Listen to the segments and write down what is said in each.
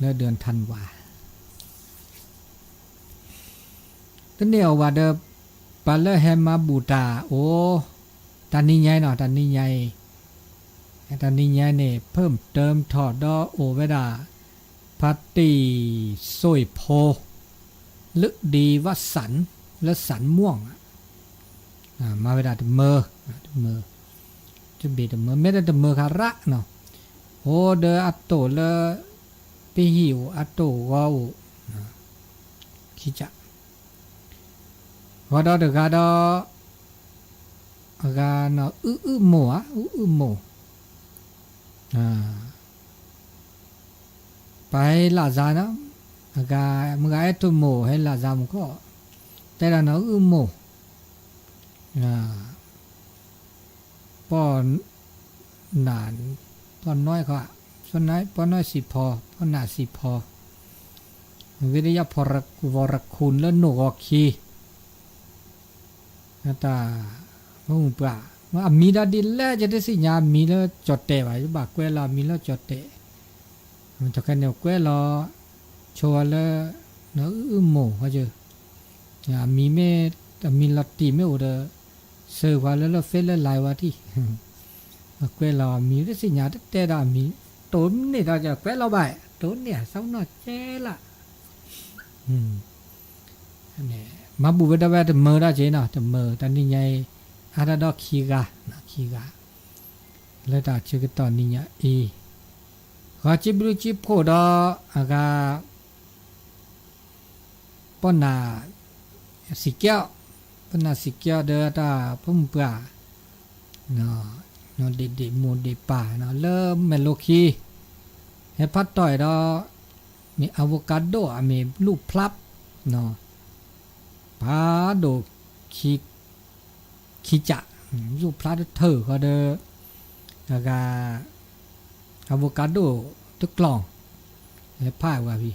လၢဒၢးထၣ်ဝါ တန့ၢ်အီၣ်ဝဲဒီး ပှၤလၢဟဲမၤဘူၣ်တၢ်အိၣ် တၢ်နံၤညါအံၤနီၤ တၢ်နံၤညါအံၤ တၢ်နံၤညါအံၤန့ၣ် เพิ่มเติมထီၣ်ဒီးအိၣ်ဝဲဒၣ် ဖါတံၢ်စိၢ်ဖိ လၢဒံဝၣ်စၣ် လၢစၣ်မွင်ၣ် မၤဝဲဒၣ်တမၢ တမၢ တဘ့ၣ်တမၢ မ့ၢ်တၢ်တမၢခါရၣ်နီၤ အိၣ်ဒီးအတိၢ်လၢ ပဟံၣ်အိၣ်အတိၢ်ဂီၤအိၣ် ခံကၠး ဂီၤဒီးတဂၤဒီး အဂၤနီၤ အုၣ်အုၣ်မိၢ်ဧါ အုၣ်အုၣ်မိၢ် ပှၤဟဲလၢ်စါနီၤ အဂၤ မုၢ်ဂၤအဲၣ်တမိၢ်ဟဲလၢ်စါမူကီၢ် တဲဒၣ်နီၤ အုၣ်အုၣ်မိၢ် ပီၢ်နၢ် ပီၢ်နွဲၣ်ခီ ပီၢ်နွဲၣ်စံၣ်ဖီ ပီၢ်နၢ်စံၣ်ဖီ ဝံၤဒီးယၤဖီၣ်ရခူၣ်လၢနိၣ်ဂီၤခံ တၢ် မုၢ်ပှၢ် အမံၤဒီးဒ်လဲၣ် ယတသ့ၣ်ညါအမံၤလၢကၠီၣ်တဲာ်ဘၣ် ယဘၣ်ကွဲးလီၤအမံၤလၢကၠီၣ်တဲာ် တခါန့ၣ်ကွဲးလီၤ ဆိဝဲလၢ နအုၣ်အုၣ်မိၢ် အမံၤမ့ၢ် အမံၤလီၤတံၢ်မ့ၢ်အိၣ်ဒီး စၢၤပှၤလၢလၢ Facebook လၢ Line ဝဲထံၣ် ကွဲးလီၤအမံၤ တသ့ၣ်ညါတတဲဒီးအမံၤ တိၢ်န့ၢ်ဒီးကွဲးလီၤဘၣ် တိၢ်န့ၢ်အသးနီၢ်ကဲလၢ် မၤဘူၣ်ဝဲဒၣ်ဝဲတမၢဒၣ်က့နီၤ တမၢ တၢ်နံၤညါအံၤ အါဒၣ်ဒီးခံဂၤ ခံဂၤ လၢတၢ်ဆၢကတီၢ်နံၤညါအံၤ ဂီၤက့ဘျုးက့ဖှိၣ်ဒီး အဂၤ ပီၢ်နၢ်စံၣ်ကဲး ပီၢ်နၢ်စံၣ်ကဲးဒီးတၢ်ဖိမုၣ်ပှၢ် နီၢ်ဒ့ၣ်ဒ့ၣ်မိၢ်ဒ့ၣ်ပၢ် လၢမဲာ်လိခံ ဟဲဖးတီၢ်အဲၣ်ဒီး မ့ၢ် avocado အမ့ၢ်လူၣ်ဖျါ ဖးဒိၣ် ခံကၠး လူၣ်ဖျါတထၢၣ်ဃီဒီး အဂၤ avocado တကျီၢ် ဟဲဖးဝဲဖံ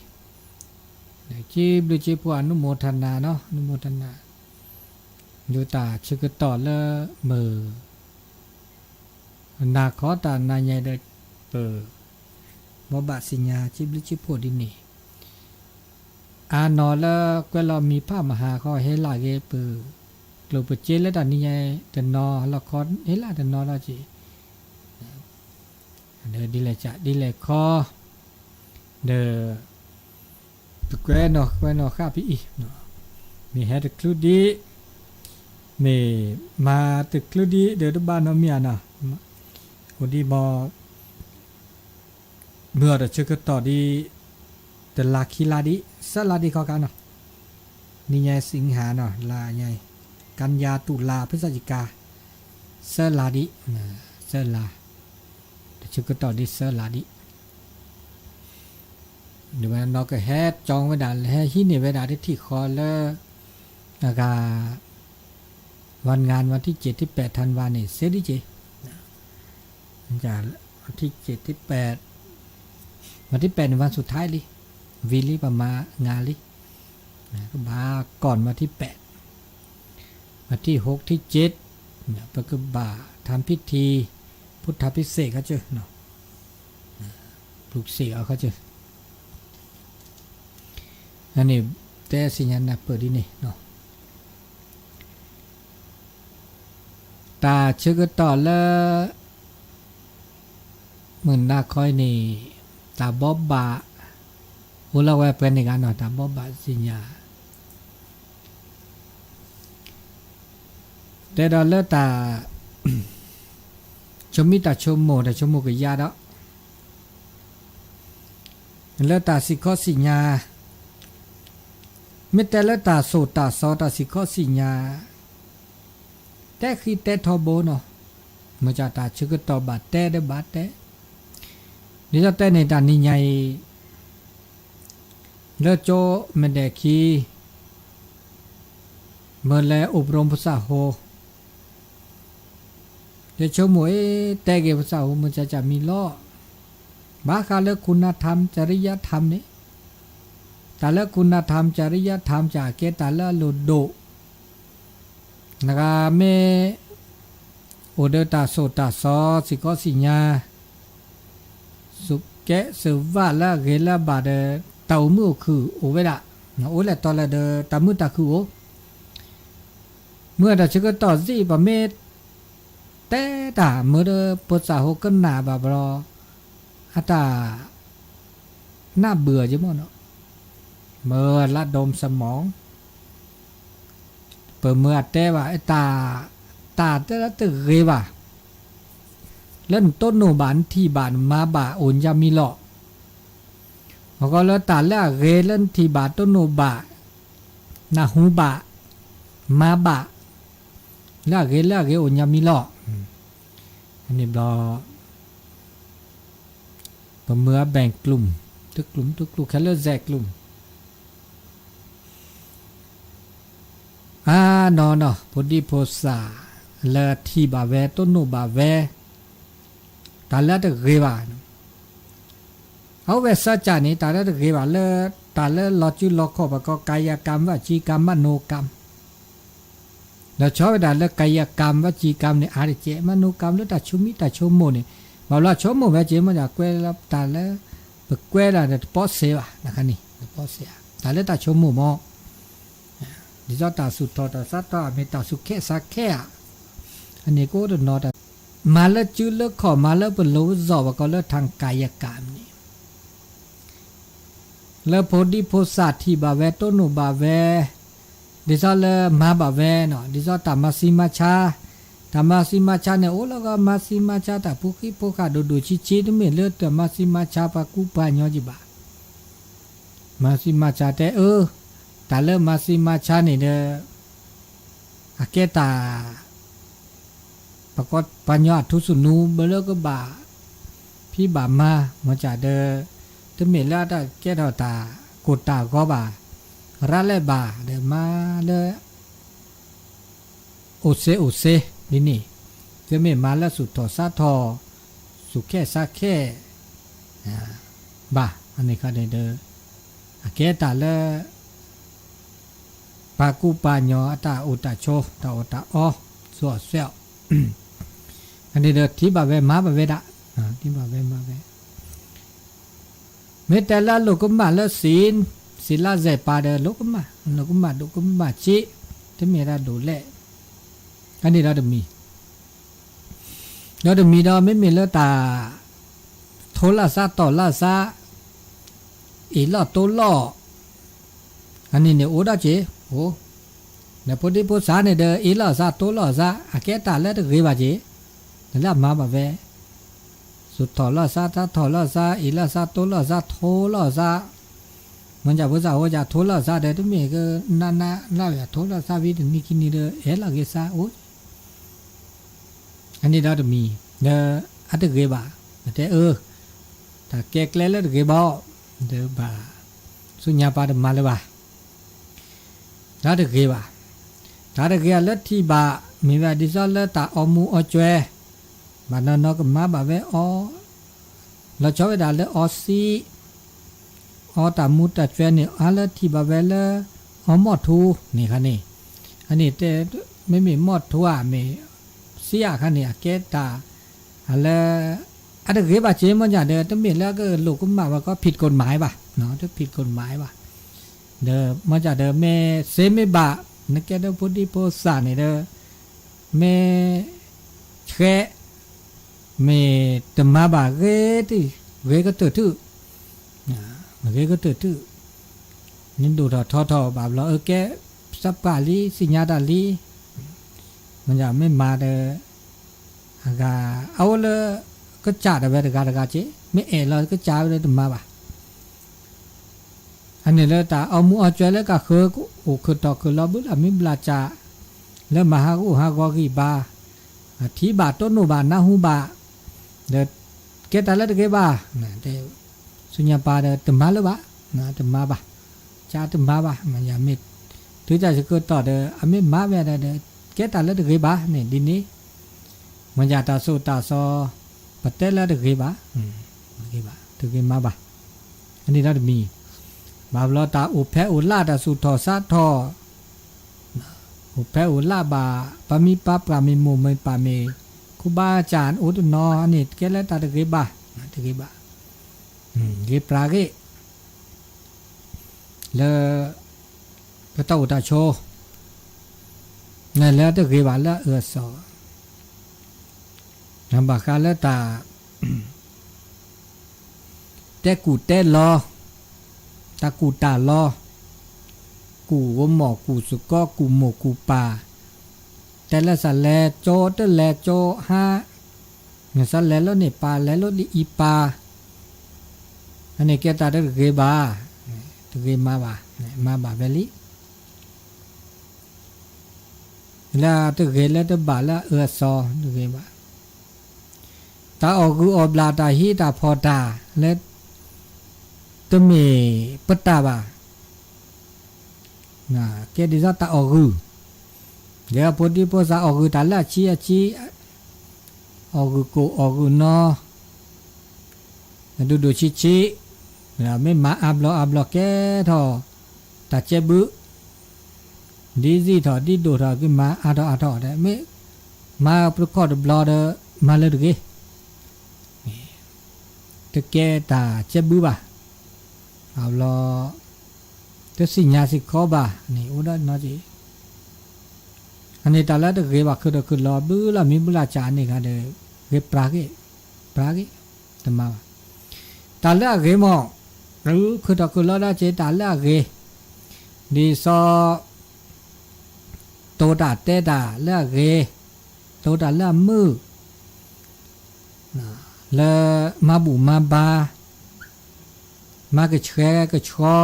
က့ဘျုးက့ဖှိၣ် အနုမောทนาနီၤ အနုမောทนา ဒ်တၢ်ဆၢကတီၢ်လၢမုၢ် နၤခီတၢ်နၤညါဒီး ပ ဘိးဘၣ်စံၣ်ညါက့ဘျုးက့ဖှိၣ်ဒ်န့ၣ် အနီၢ်လၢကွဲးလီၤမံၤဖးမဟါခီ ဟဲလၢ်ဂ့ၤပ ကျိၣ်ပစ့လၢတၢ်နံၤညါတနီၤ လီၢ်ခီ ဟဲလၢ်တနီၤလီၤက့ၤ ဒ်လဲၣ်က ဒ်လဲၣ်ခီ ဒီး ပကွဲးနီၢ်ကွဲးနီၢ်ဃၣ်ဖဲအံၤ မ့ၢ်ဟဲတချုးဒံး မ့ၢ်မၤတချုးဒံး ဒီးတဘၣ်နီတမံၤဧါနီၤ အိၣ်ဒံးဘၣ် မုၢ်အီၤတၢ်ဆၢကတီၢ်ဒ် တလါခံလါဒံး သၢလါဒံးခီခါနီၤ နံၤညါစံးဟါနီၤ လါညါ กันยา ตุลา พฤศจิกา သၢလါဒံး သၢလါ တၢ်ဆၢကတီၢ်ဒ်သၢလါဒံး ဒ်ဝဲနီၢ်ကဟဲကၠီဝဲဒၣ် ဟဲဟံးန့ၢ်ဝဲဒၣ်တထံၣ်ဃီလၢ အဂၤ วันงานวันที่เจ็ดที่แปดธันวา န့ၣ် စ့ဒံးက့ၤ วันที่เจ็ดที่แปด วันที่แปด န့ၣ် วันสุดท้ายလံ ဝံၤလံ ပမၤငါလံ ကဘၣ် ก่อนวันที่แปด วันที่หกที่เจ็ด ပကဘၣ် ทำพิธี พุทธาภิเษก ခီကၢ ပူၤစ့ၣ်အီၤခီကၢ အန့ၣ် တဲစံၣ်ညါနၢ်ပၢၢ်ဒ်န့ၣ် တၢ်ဆၢကတီၢ်လၢ မုၢ်နၤခီအံၤန့ၣ် တၢ်ဘိးဘၣ် အိၣ်လီၤဝဲပှဲၤန့ၣ်ဂ့ၤနီၤ တၢ်ဘိးဘၣ်စံၣ်ညါ တဲဒီးလၢတၢ် ဆိမိၣ်တၢ်ဆိကမိၣ် တၢ်ဆိကမိၣ်ကယါဒီး လၢတၢ်စံၣ်ခီစံၣ်ညါ မ့ၢ်တဲလၢတၢ်စိာ်တၢ်စီတၢ်စံၣ်ခီစံၣ်ညါ တဲဃံတဲထီဘိနီၤ မ့ၢ်တၢ်ဆၢကတီၢ်ဘၣ်တဲဒီးဘၣ်တဲ ဒ်သိးတဲန့ၣ်တၢ်နံၤညါအံၤ လၢကၠိမဲာ်ဒဲးခံ မ့ၢ်လဲၤအိၣ်ပရိပစၢ်ဟိ ယဆိကမိၣ်အ့ တဲက့ၤပစၢ်ဟိ မုၢ်ကၢကၢမံၤလီၤ ဘၣ်ဃးလၢ คุณธรรม จริยธรรม န့ၣ် တၢ်လၢ คุณธรรม จริยธรรม ကၢ်ကဲတၢ်လၢအလိၣ်ဒိၣ် နဂၤမ့ၢ် အိၣ်ဒီးတၢ်စိာ်တၢ်စီ စံၣ်ခီစံၣ်ညါ စူး ကဲစၢၤဝၣ်လၢအဂ့ၤလၢအဘၣ်ဒီး တၢ်အိၣ်မုာ်အိၣ်ခုၣ်အိၣ်ဝဲဒၣ်, အိၣ်လဲၤတီၤလဲၤဒီးတၢ်မုာ်တၢ်ခုၣ်အိၣ်, မုၢ်တၢ်ဆၢကတီၢ်သ့ၣ် ပမ့ၢ်တဲတၢ်မုာ်ဒီး ဖိသၣ်ဟိကနၣ်ဘၣ်ဘျီ အတၢ် နၢ်ဘုာ်အီၤက့မ့ၢ်နီၤ, မၢလၢဒိၣ်စမီၤ, ပမုၢ်အတဲဘၣ် တၢ်, တၢ်တဂ့ၤဘၣ်, လၢနတိၢ်နီၣ်ဘၣ် နထံၣ်ဘၣ် နမၤဘၣ် အိၣ်ညါမံလီၤ. အဃိလၢတၢ်လၢအဂ့ၤလၢနထံၣ်ဘၣ် တိၢ်နီၣ်ဘၣ် နၢ်ဟူဘၣ် မၤဘၣ် လၢအဂ့ၤလၢအဂ့ၤအိၣ်ညါမံလီၤ. န့ၣ်ဘျီ ပမုၢ်အဘဲၣ်ကျိၣ်, တကျိၣ်တကျိၣ်ခဲလၢာ်စဲးကျိၣ် အါနီၢ်နီၢ် ဖိဒံဖိသၣ် လၢထံၣ်ဘၣ်ဝဲ တိၢ်နီၣ်ဘၣ်ဝဲ တၢ်လၢတဂ့ၤဘၣ်, အဝဲစၢ်ကၢ်န့ၣ် တၢ်လၢတဂ့ၤဘၣ်လၢ တၢ်လၢလီၤစုလီၤခီၣ် ပကိး ကာယကံ ဝစီကံ မនោကံ ဒီးဆီဝဲဒၣ်လၢ ကာယကံ ဝစီကံ န့ၣ် အါတက့ၢ်, မនោကံ လၢတၢ်ဆိမိၣ်တၢ်ဆိကမိၣ်န့ၣ် ဘၣ်ဘျီဆိကမိၣ်ဝဲက့ၤ မ့ၢ်ကွဲးလၢတၢ်လၢ ပကွဲးဒၣ်ဒီးတပီစ့ဘၣ်, နခါန့ၣ် တပီစ့ဧါ, တၢ်လၢတၢ်ဆိကမိၣ်မ့ၢ် ဒ်သိးတၢ်သူၣ်ထီၣ်တၢ်စးထီၣ် မ့ၢ်တၢ်သူၣ်ခဲးစးခဲးဧါ, အန့ၣ်ကအိၣ်တနီၤတၢ် မၤလၢစုလၢခီၣ် မၤလၢပလိၤပစီၣ် ပကိးလၢ ทางกายกรรม န့ၣ် လၢဖိဒံဖိသၣ်ထံၣ်ဘၣ်ဝဲ တိၢ်နီၣ်ဘၣ်ဝဲ ဒ်သိးလၢမၤဘၣ်ဝဲနီၤ, ဒ်သိးတၢ်မၤဆံးမၤဆါ, တၢ်မၤဆံးမၤဆါန့ၣ် အိၣ်လၢဂီၢ် မၤဆံးမၤဆါတၢ်ဖိဃံဖိဃာ်ဒိၣ်ဒိၣ်ဆံးဆံး တမ့ၢ်လၢတၢ်မၤဆံးမၤဆါပှၤကူပှၤညီက့ဘၣ်. မၤဆံးမၤဆါတဲအၢ, တၢ်လၢမၤဆံးမၤဆါန့ၣ်ဒီး အကဲတၢ် ပှၤကီၢ်ပှၤညီအထူသနူ ဘၣ်လၢကဘၣ်ဖံးဘၣ်မၤ မ့ၢ်ကဒီး တမ့ၢ်လၢအတၢ်ကဲထီၣ်တၢ်ကိၢ်တၢ်ဂီၤဘၣ်, ရၤလဲာ်ဘၣ်ဒီးမၤလၢ အိၣ်စ့အိၣ်စ့ ဒ်န့ၣ်, တမ့ၢ်မၤလၢသူၣ်ထီၣ်စးထီၣ် သူၣ်ခဲးစးခဲး ဘၣ်, အန့ၣ်ခါန့ၣ်ဒီး အကဲတၢ်လၢ ပှၤကူပှၤညီအတၢ်အိၣ်တၢ်ဆိး တၢ်အီၣ်တၢ်အီ သူၣ်အီၣ်စဲအီၣ်, အန့ၣ်ဒီးထံၣ်ဘၣ်ဝဲမၤဘၣ်ဝဲဒၣ်, ထံၣ်ဘၣ်ဝဲမၤဝဲ, မ့ၢ်တဲလၢအလိၣ်ကမၣ်လၢ စံး, စံးလၢစဲးပာ်ဒီး လိၣ်ကမၣ်, လိၣ်ကမၣ်ဒိၣ်ကမၣ်စ့, တမ့ၢ်ဒၣ်ဒိၣ်လဲၣ်, အန့ၣ်ဒီးတမံၤ ဒီးတမံၤဒီး မ့မ့ၢ်လၢတၢ် ထိလီၤစါတီၢ်လီၤစါ, အ့ၣ်လီၢ်တိလီၢ်, အန့ၣ်န့ၣ်အိၣ်ဒၣ်က့ၤ, အိၣ်, ဒီးဖိဒံဖိသၣ်န့ၣ်ဒီး အ့ၣ်လီၤစါတိလီၤစါ အကဲတၢ်လၢတဂ့ၤဘၣ်က့ၤ, နလၢအမၤဘၣ်ဝဲ, သူၣ်ထီၣ်လီၤစါတၢ်ထီၣ်လီၤစါ အ့ၣ်လီၤစါတိလီၤစါ ထိလီၤစါ, မ့ၢ်ကဖိသၣ်ဖိကထိလီၤစါဒီး တမ့ၢ်ကနၣ်နၣ်လၢအထိလီၤစါဝံၤတနံၤခံနံၤဒီး အဲၣ်လီၤက့ၤစါအိၣ် အန့ၣ်ဒီးတမံၤ, ဒီးအတဂ့ၤဘၣ်, တဲအၢ, တၢ်ကဲကျဲလၢတဂ့ၤဘၣ်, ဒီးဘၣ်, ဆူညါပၢ်တမၤလၢၤဘၣ်, တၢ်တဂ့ၤဘၣ်, တၢ်တဂ့ၤအလၢထံၣ်ဘၣ်, မ့ၢ်ဝဲဒ်သိးလၢတၢ်အီမူအီကွဲ, ဘၣ်နီၢ်နီၢ်ကမၤဘၣ်ဝဲအီၤ, လီၤဆီဝဲဒၣ်လၢအီစံး အီတၢ်မူတၢ်ကွဲန့ၣ် အါလၢထံၣ်ဘၣ်ဝဲလၢ အီမီၣ်ထူန့ၣ်ခါန့ၣ်, အန့ၣ်တဲ, မ့မ့ၢ်မီၣ်ထူဧါ မ့ၢ်စံးဧါခါန့ၣ် အကဲတၢ်, အလၢ, အတဂ့ၤဘၣ်က့ၤ မ့ၢ်ကဒီး တမ့ၢ်လၢကလိၣ်ကမၣ်ဝဲကီး ผิดกฎหมาย ဘၣ်, တ ผิดกฎหมาย ဘၣ်, ဒီးမ့ၢ်ကဒီး မ့ၢ်စ့မ့ၢ်ဘၣ်, နကဲဒီးဖိဒံဖိသၣ်န့ၣ်ဒီး, မ့ၢ်, ဆှဲ မ့ၢ်တမၤဘၣ်ဂ့ၤ, ဂ့ၤကတၢၢ်ထူၣ်, ဂ့ၤကတၢၢ်ထူၣ်, နဒိၣ်ထီၣ်ထီထီၣ်ဘၣ်ဘျီ အကဲ, သးပှၢ်လံ သ့ၣ်ညါတၢ်လံ, မ့ၢ်မၤဒီး, အဂၤ, အအိၣ်လၢ, ကစၢ်ဒၣ်ဝဲတဂၤတဂၤက့, မ့ၢ်အဲၣ်လီၤကစၢ်ဝဲဒီးတမၤဘၣ် အန့ၣ်လၢတၢ်အီမူအီကွဲလၢကဃၢၤအိၣ်ခုၣ်တီၢ်ခုၣ်လီၤ ဘုလၢမ့ၢ်ဘျးစၢ်, လၢမၤဟးဂူာ်ဟးဂီၤဂံၢ်ဘါ, ထံၣ်ဘၣ်တိၢ်နီၣ်ဘၣ်နၢ်ဟူဘၣ်, ဒီးကဲတၢ်လၢတဂ့ၤဘၣ်, ဆူညါပၢ်ဒီးတမၤလၢၤဘၣ်, တမၤဘၣ်, ကတမၤဘၣ်, မ့ၢ်ယမ့ၢ်, တုၤတၢ်ဆၢကတီၢ်ဒီး အမ့ၢ်မၤဝဲဒၣ်ဒီး, ကဲတၢ်လၢတဂ့ၤဘၣ်န့ၣ်ဒ်န့ၣ်, မ့ၢ်ယတၢ်သိၣ်တၢ်သီ, ပတဲလၢတဂ့ၤဘၣ်, တဂ့ၤဘၣ်, တဂ့ၤမၤဘၣ်, အန့ၣ်ဒီးတမံၤ, ဘၣ်ဘျီတၢ်အိၣ်ဖဲအိၣ်လၢတၢ်သူၣ်ထီၣ်စးထီၣ်, အိၣ်ဖဲအိၣ်လၢဘၣ်, ပှၤမံပှၤပှၢ်မ့ၢ်မိၢ်မ့ၢ်ပၢ်မ့ၢ်, ခူဘၣ်စၢ်အိၣ်တနီၤန့ၣ် ကဲလၢတၢ်တဂ့ၤဘၣ်, တဂ့ၤဘၣ် ဂ့ၤပြးဂ့ၤ လၢ ပတၢ်အိၣ်တၢ်ဆိး လၢတဂ့ၤဘၣ်လၢအအၢအသီ ဘၣ်ဃးလၢတၢ် တဲကူၣ်တဲလီၤ, တၢ်ကူၣ်တၢ်လီၤ, ကူၣ်ဂိမိၢ်ကူၣ်စ့ၢ်ကီး ကူၣ်မိၢ်ကူၣ်ပၢ်, တဲလၢစးလဲၤကၠိတလဲၤကၠိဟါ, စးလဲၤလၢန့ၣ်ပၢ် လဲၤလၢဒ်အံၤပၢ်, အန့ၣ်ကဲတၢ်တဂ့ၤဘၣ်, တဂ့ၤမၤဘၣ်, မၤဘၣ်ဖဲလံ လၢတဂ့ၤလၢတဘၣ်လၢအအၢအသီတဂ့ၤဘၣ်, တၢ်အီၣ်ဂုၢ်အီၣ်ဘျၣ်တၢ်ဟံးတၢ်ဖီၣ်တၢ်လၢ တမ့ၢ်ပတၢ်ဘၣ်, ကဲဒ်သိးတၢ်အီၣ်ဂုၢ်, ဒီးဖိဒံဖိသၣ်အီၣ်ဂုၢ်တၢ်လၢအဆံအဆံ, အီၣ်ဂုၢ်ကိၣ်အီၣ်ဂုၢ်နီၤ ဒိၣ်ဒိၣ်ဆံးဆံး, မ့ၢ်မၤအါဘျီအါဘျီကဲထီၣ် တၢ်ကဲဘုး, ဒ်စံၣ်ထီၣ်ဒ်ဒိၣ်ထီၣ်ကမၤအါထီၣ်အါထီၣ်ဒီး မ့ၢ်မၤပတခီၣ်တဘျီဒီး မၤလၢတဂ့ၤ, တကဲတၢ်ကဲဘုးဘၣ်, အဘျီ တသ့ၣ်ညါစ့ၢ်ကီးဘၣ်န့ၣ် အိၣ်ဒီးနီၤက့ၤ အန့ၣ်တၢ်လၢတဂ့ၤဘၣ် ခုၣ်ထီၣ်ခုၣ်လီၤ ဘုလၢမံဘုလၢစၢ်န့ၣ်ဂၤဒီး ဂ့ၤပြးဂ့ၤ, ပြးဂ့ၤ, တမၤဘၣ်, တၢ်လၢအဂ့ၤမး, ခုၣ်ထီၣ်ခုၣ်လီၤဒၣ်က့ၤတၢ်လၢအဂ့ၤ, ဒ်သိး တိၤတၢ်တဲတၢ်လၢအဂ့ၤ, တိၤတၢ်လၢအမုာ် လၢမၤဘူၣ်မၤဘါ, မၤကဆှဲကဆှီ,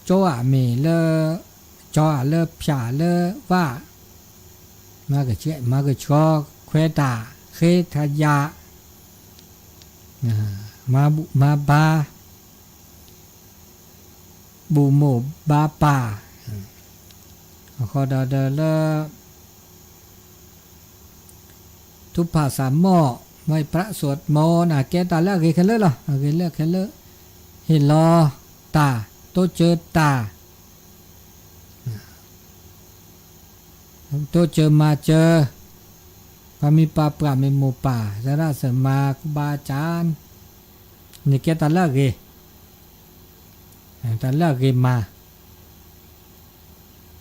ကၠိအမ့ၢ်လၢ ကၠီအလၢဖၠၣ်လၢဝၣ်, မၤကဆှဲမၤကဆှီ, ခွဲးတၢ်, ဃ့ထးယၣ်, မၤဘူၣ်မၤဘါ ဘူၣ်မိၢ်ဘါပၢ်, အဃိဒီးလၢ ထူးဖးစၢ်မိၢ်, မ့ၢ်ပြးစိၣ်မိၢ်န့ၣ် ကဲတၢ်လၢအဂ့ၤခဲလၢာ်လီၤ. အဂ့ၤလၢခဲလၢာ်, ဟ့ၣ်လီၤတၢ်, တိစၢၤတၢ်, တိစၢၤမၤစၢၤ, ပှၤမံၤပှၤပှၢ်မ့ၢ်မိၢ်ပၢ်, သရၣ်သမါ, ကူဘါစၢ်, န့ၣ်ကဲတၢ်လၢအဂ့ၤ, တၢ်လၢအဂ့ၤမး,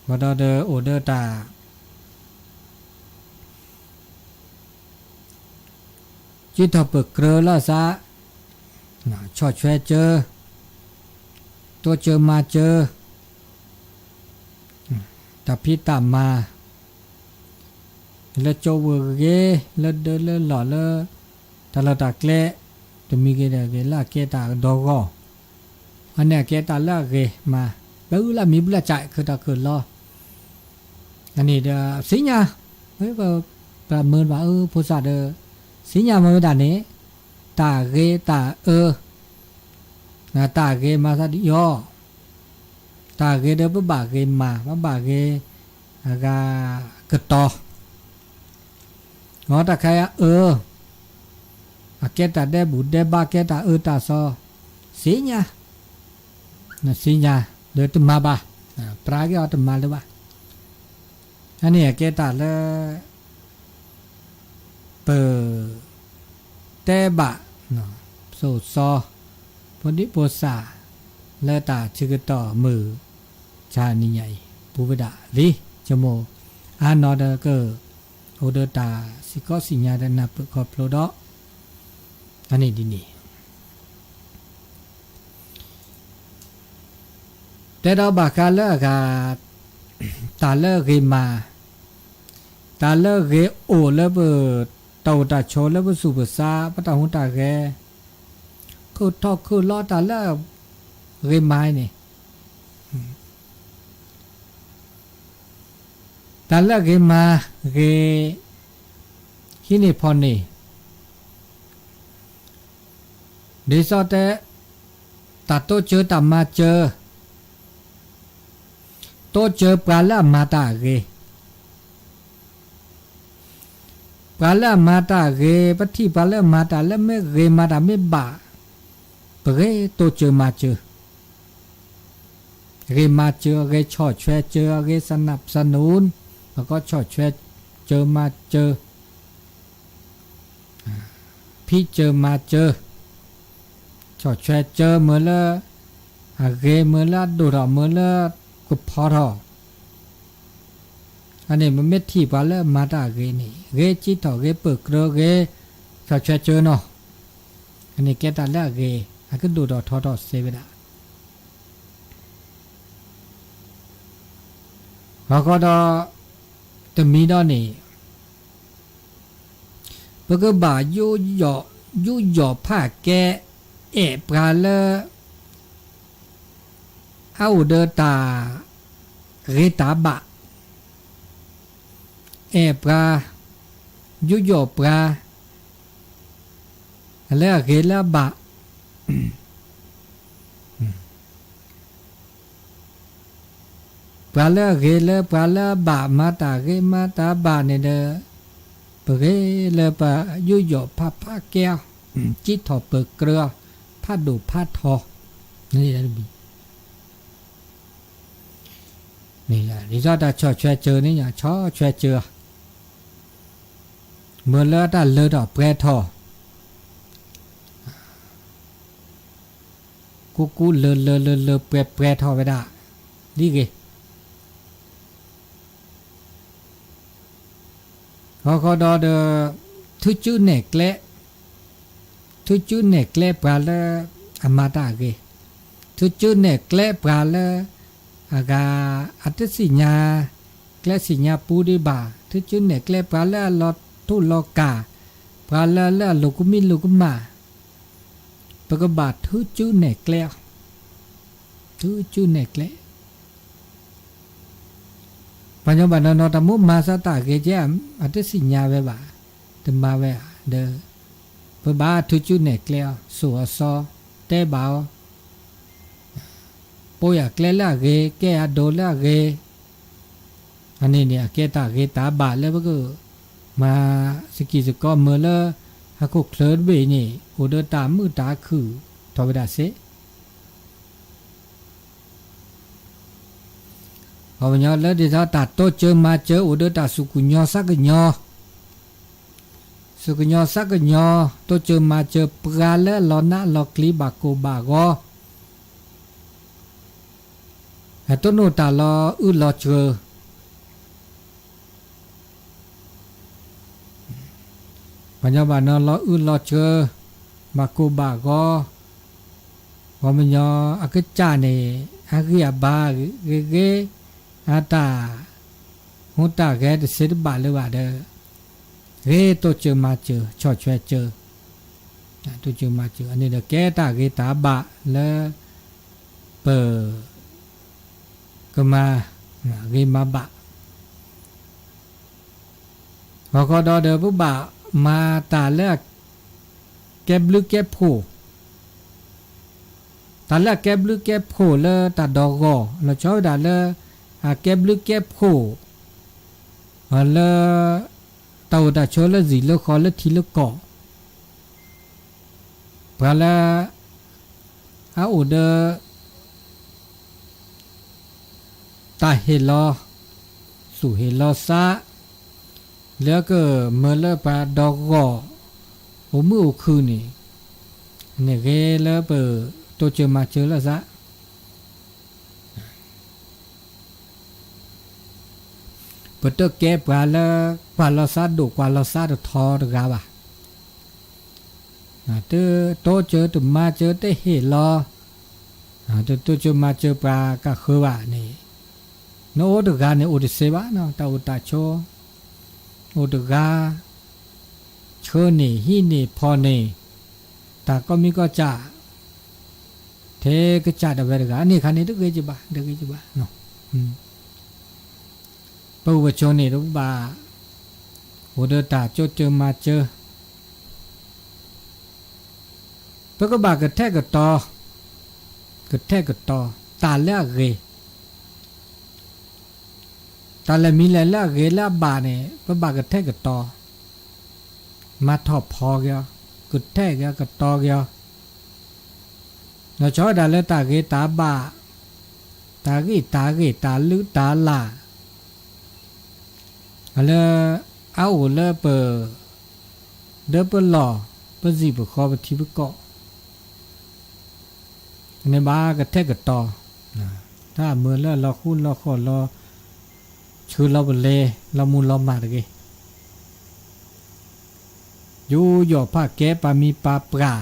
ဃိဒီးအိၣ်ဒီးတၢ် ကံထီၣ်ပၢၢ်ကြၢးလီၤသး, ဆီၣ်ထွဲစၢၤ, တိစၢၤမၤစၢၤ, တၢ်ဖံးတၢ်မၤ, လၢကၠိဝဲဂ့ၤ, လၢဒၢလၢလီၢ်လၢ တၢ်လီၢ်တၢ်ကျဲ, တမံၤဂ့ၤဒီးဂ့ၤ လၢအကဲတၢ်ဒီဂီၢ်, အန့ၣ်အကဲတၢ်လၢအဂ့ၤမး, ပှၤအုၣ်လၢမံၤဘုလၢကၠး ခုၣ်ထီၣ်ခုၣ်လီၤ အန့ၣ်ဒီးသ့ၣ်ညါ, ပှၤမၢဘၣ်အၢဖိသၣ်ဒီး သ့ၣ်ညါမ့ၢ်ဝဲဒၣ်န့ၣ်, တၢ်ဂ့ၤတၢ်အၢ, တၢ်ဂ့ၤမၤသးဒ်အံၤ, တၢ်ဂ့ၤဒီးပဘၣ်ဂ့ၤမး ပဘၣ်ဂ့ၤ, အဂၤကတီၤ အတၢ်ခါအံၤအၢ, အကဲတၢ်ဒဲးဘူၣ်ဒဲးဘါ ကဲတၢ်အၢတၢ်သီ, သ့ၣ်ညါ, နသ့ၣ်ညါ, ဒီးတမၤဘၣ်, ပြးက့ၤအီၤတမၤလၢၤဘၣ်, အန့ၣ်အကဲတၢ်လၢ ပ တဲဘၣ်, သိၣ်သီ, ဖိဒံဖိသၣ်, လၢတၢ်ဆၢကတီၢ်မုၢ်ဆါနံၤညါအံၤ ပူၤဝဲဒၣ်လံ, ဆိကမိၣ်အါနီၤဒီးက အိၣ်ဒီးတၢ်စ့ၢ်ကီးသ့ၣ်ညါဒီးနၢ်ပၢၢ်ခီဖျိဒီး, အန့ၣ်ဒ်န့ၣ် တဲဒီးဘၣ်ဃးလၢအဂၤ, တၢ်လၢအဂ့ၤမး, တၢ်လၢအဂ့ၤအိၣ်လၢပ တၢ်အိၣ်တၢ်ဆိးလၢပသူၣ်ပသး ပတၢ်ဟူးတၢ်ဂဲၤ, ခုၣ်ထီၣ်ခုၣ်လီၤတၢ်လၢအဂ့ၤမးန့ၣ်, တၢ်လၢအဂ့ၤမး, ဂ့ၤ ဟံးန့ၢ်ဖီၣ်န့ၢ် ဒ်သိးတဲ တၢ်တိစၢၤတၢ်မၤစၢၤ, တိစၢၤပှၤလၢအမၤတၢ်အဂ့ၤ, ပှၤလၢအမၤတၢ်အဂ့ၤ, ပထံၣ်ပှၤလၢအမၤတၢ်လၢမ့ၢ်ဂ့ၤမၤတၢ်မ့ၢ်ဘၣ်, ပဂ့ၤတိစၢၤမၤစၢၤ, ဂ့ၤမၤစၢၤ, ဂ့ၤဆီၣ်ထွဲစၢၤ, ဂ့ၤစနပ်စနူၣ်, ပကဆီၣ်ထွဲစၢၤမၤစၢၤ ဖံးစၢၤမၤစၢၤ, စ ဆီၣ်ထွဲစၢၤမ့ၢ်လၢအဂ့ၤ မ့ၢ်လၢအဒိၣ်ထီၣ် မ့ၢ်လၢကဖီထီၣ်, အန့ၣ် ပမ့ၢ်ထံၣ်ပှၤလၢအမၤတၢ်အဂ့ၤန့ၣ် ဂ့ၤစံးထီၣ် ဂ့ၤပၢၢ်ကြၢး ဂ့ၤဆီၣ်ထွဲစၢၤနီၤ, အန့ၣ်ကဲတၢ်လၢအဂ့ၤ အကဒိၣ်ထီၣ်ထီထီၣ်စဲဝဲဒၣ် ဟီဃီဒီး တမံၤဒီးန့ၣ် ပကဘၣ်ယူးယီၣ်ဖးကဲ အဲၣ်ပှၤလၢ အအိၣ်ဒီးတၢ်ဂ့ၤတၢ်ဘၣ်, အဲၣ်ပှၤ, ယူးယီၣ်ပှၤ လၢအဂ့ၤလၢအဘၣ် ပှၤလၢအဂ့ၤလၢပှၤလၢအဘၣ် မၤတၢ်ဂ့ၤမၤတၢ်ဘၣ်န့ၣ်ဒီး ပဂ့ၤလၢပယူးယီၣ်ဖးဖးကဲအီၤ, စံးထီၣ်ပၢၢ်ကြၢးအီၤ, ဖးဒိၣ်ဖးထီ, ဒ်သိးတၢ်ဆီၣ်ထွဲစၢၤန့ၣ် ဆီၣ်ထွဲစၢၤအီၤ, မ့ၢ်လၢတၢ်လၢထီၣ်ပှဲၤထီၣ် ကူကူလၢလၢလၢလၢပှဲၤပှဲၤထီၣ်ဝဲဒၣ် ဒ်ဂ့ၤ, ဟီဃီဒီးဒီး ထုးစုနဲၣ်ကျဲ, ထုးစုနဲၣ်ကျဲပှၤလၢအမၤတၢ်အဂ့ၤ, ထုးစုနဲၣ်ကျဲပှၤလၢ အဂၤ အတသ့ၣ်ညါ ကျဲသ့ၣ်ညါပူဒံးဘၣ်, ထုးစုနဲၣ်ကျဲပှၤလၢအလီၤထူလီၤကၢ်, ပှၤလၢလၢအလိၤကမံလိၤကမၣ်, ပကဘၣ်ထုးစုနဲၣ်ကျဲအီၤ, ထုးစုနဲၣ်ကျဲ ပှၤညီဘၣ်နီၤနီၤ တၢ်မူမၤသးတၢ်ဂ့ၤကဲ အတသ့ၣ်ညါဝဲဘၣ်, တမၤဝဲဧါဒီး ပဘၣ်ထုးစုနဲၣ်ကျဲအီၤ, စိာ်အီၤစီ, တဲဘၣ်အီၤ, ပိာ်ယၤကျဲလၢအဂ့ၤ, ကဲယၤဒိးလၢအဂ့ၤ, အန့ၣ်န့ၣ် အကဲတၢ်ဂ့ၤတၢ်ဘၣ်လၢပကမၤစကံၢ်စကီးမုာ်လၢ ဟီၣ်ခိၣ်ချၢတဘ့ၣ်အံၤန့ၣ် အိၣ်ဒီးတၢ်မုာ်တၢ်ခုၣ်ထီၣ်ဝဲဒၣ်စ့ၢ် ပှၤကညီလၢဒ်သိးတၢ်တိစၢၤမၤစၢၤ အိၣ်ဒီးတၢ်စူၢ်ကညီၤသးကညီၤ, စူၢ်ကညီၤသးကညီၤ တိစၢၤမၤစၢၤပှၤလၢအလီၤနးလီၤကျံၤဘၣ်ကိၢ်ဘၣ်ဂီၤ, တိၢ်နီၣ်တၢ်လီၤအုၣ်လီၤစှၢၤ ပှၤညီဘၣ်နီၤလီၤအုၣ်လီၤစှၢၤ ဘၣ်ကိၢ်ဘၣ်ဂီၤ, ပှၤကညီအကစၢ်န့ၣ် အဂံၢ်အဘါဂ့ၤဂ့ၤ, အတၢ်ဟူးတၢ်ဂဲၤတသ့တဘၣ်လၢၤဘၣ်ဒီး ဂ့ၤတိစၢၤမၤစၢၤ ဆီၣ်ထွဲစၢၤ, တိစၢၤမၤစၢၤ အန့ၣ်ဒီးကဲတၢ်ဂ့ၤတၢ်ဘၣ်လၢ ပ ကမၤ ဂ့ၤမၤဘၣ် ဟီၣ်ခိၣ်ဒီးဒီး ပဘၣ်မၤတၢ်လၢအကဲဘျုးကဲဖှိၣ်, တၢ်လၢအကဲဘျုးကဲဖှိၣ်လၢတၢ်ဒီးဂီၢ် လီၤဆီဝဲဒၣ်လၢ အကဲဘျုးကဲဖှိၣ် လၢ တၢ်အိၣ်တၢ်ဆိးလၢဇံၣ်လၢဃီလၢထံလၢကီၢ် ပှၤလၢ အအိၣ်ဒီး တၢ်ဟ့ၣ်လီၤ သူၣ်ဟ့ၣ်လီၤသး လၢကမၢလၢပှၤဒီးဂီၢ် အိၣ်မုာ်အိၣ်ခုၣ်န့ၣ် န့ၣ်ဂ့ၤလၢပတိစၢၤမၤစၢၤလိာ်သး ပတကဲပှၤလၢ ကွၢ်လီၤသးဒိၣ်ကွၢ်လီၤသးတထီတဂၤဘၣ်. တတိစၢၤတမၤစၢၤတဟ့ၣ်လီၤ တတိစၢၤမၤစၢၤပှၤကဃၢၤဘၣ်န့ၣ် နအိၣ်တဂၤန့ၣ်အိၣ်တသ့ဘၣ်နီၤ တၢ်အိၣ်တၢ်ဆိး အိၣ်တဂၤ ဆှၢန့ၢ်ဟံးန့ၢ်ဖီၣ်န့ၢ် တၢ်ကိးမံၤကိးကၢ် ထဲကစၢ်ဒၣ်ဝဲတဂၤန့ၣ်ခါန့ၣ် တဂ့ၤကဘၣ် တဂ့ၤကဘၣ် ပဝဲဆိန့ၣ်တဘၣ် အိၣ်ဒီးတၢ်တိစၢၤမၤစၢၤ ပကဘၣ်ကထဲကတီၤ ကထဲကတီၤ တၢ်လၢအဂ့ၤ တၢ်လဲၤမံၤလဲၤလၢအဂ့ၤလၢအဘၣ်န့ၣ် ပဘၣ်ကထဲကတီၤ မၤထီၣ်ဖီက့ၤအီၤ ကထဲက့ၤအီၤ ကတီၤက့ၤအီၤ လီၤဆီဒၣ်တၢ်လၢတၢ်ဂ့ၤတၢ်ဘၣ် တၢ်ဂံၢ်တၢ်ဂ့ၤ တၢ်လုၢ်တၢ်လၢ် လၢ အအိၣ်လၢပ ဒီးပလီၢ် ပစံာ်ပဃီ ပထံပကီၢ် န့ၣ်ဘၣ်ကထဲၣ်ကတီၤ, တၢ်မၤလၢလီၤဃူလီၤဃီၤလီၤ, ဆှၢလီၤပလဲၤ လီၤမူလီၤမၢ်တဂ့ၤ. ယူးယီၣ်ဖးကဲ ပာ်မံပာ်ပြၢ်,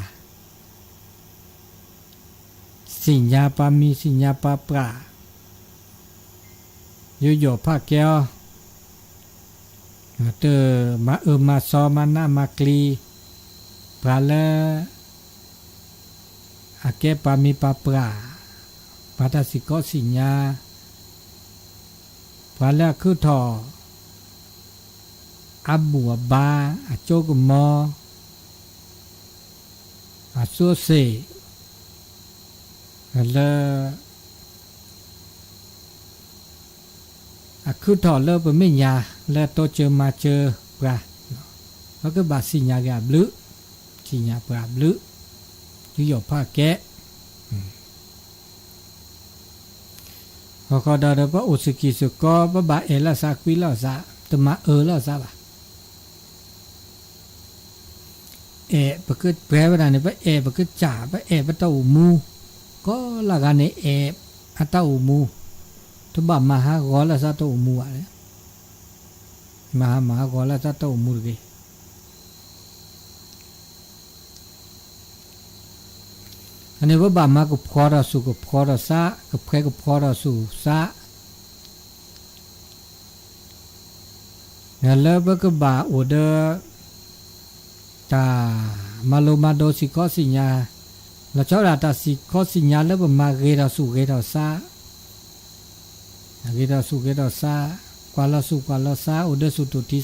သ့ၣ်ညါပာ်မံ သ့ၣ်ညါပာ်ပြၢ်, ယူးယီၣ်ဖးကဲအီၤ, တမၤအၢမၤသီ မၤနးမၤကျံၤ, ပှၤလၢ အကဲပာ်မံပာ်ပြၢ်, ပှၤတၢ်စံၣ်ကီးသ့ၣ်ညါ, ပှၤလၢအခုၣ်ထီၣ် အဘူၣ်အဘါ, အစိကမီၤ, အသူအသ့ၣ်, လၢ အခုၣ်ထီၣ်လၢပမဲာ်ညါ လၢတိစၢၤမၤစၢၤပှၤ, ပကဘၣ်သ့ၣ်ညါက့ၤအဘျုး, သ့ၣ်ညါပှၤအဘျုး, ယူးယီၣ်ဖးကဲ. အဃိဒီး ပအိၣ်စ့ၢ်ကီးစ့ၢ်ကီး ပဘၣ်အဲၣ်လိာ်သးကွံလိာ်သး, တမၤအၢလိာ်သးဘၣ်. အဲၣ်ပကပှဲၤဝဲဒၣ်န့ၣ် ပအဲၣ်ပကစၢ်, ပအဲၣ်ပတၢ်အိၣ်မူ, ကိးလၢဂၤန့ၣ်အဲၣ်အတၢ်အိၣ်မူ, တဘၣ်မၤဟးဂီၤလိာ်သးတၢ်အိၣ်မူဘၣ်. မၤဟးမၤဟးဂီၤလိာ်သးတၢ်အိၣ်မူတဂ့ၤ. အန့ၣ်ပဘၣ်မၤကဖှီဒီးသူၣ် ကဖှီဒီးသး, ကဖှဲကဖှီဒီးသူၣ်သး, လၢပကဘၣ်အိၣ်ဒီး တၢ်မၤလိမၤဒိးစ့ၢ်ကီးသ့ၣ်ညါ, လီၤဆီဒၣ်တၢ်စ့ၢ်ကီးသ့ၣ်ညါလၢပမၤဂ့ၤဒီးသူၣ်ဂ့ၤဒီးသး, ဂ့ၤဒီးသူၣ်ဂ့ၤဒီးသ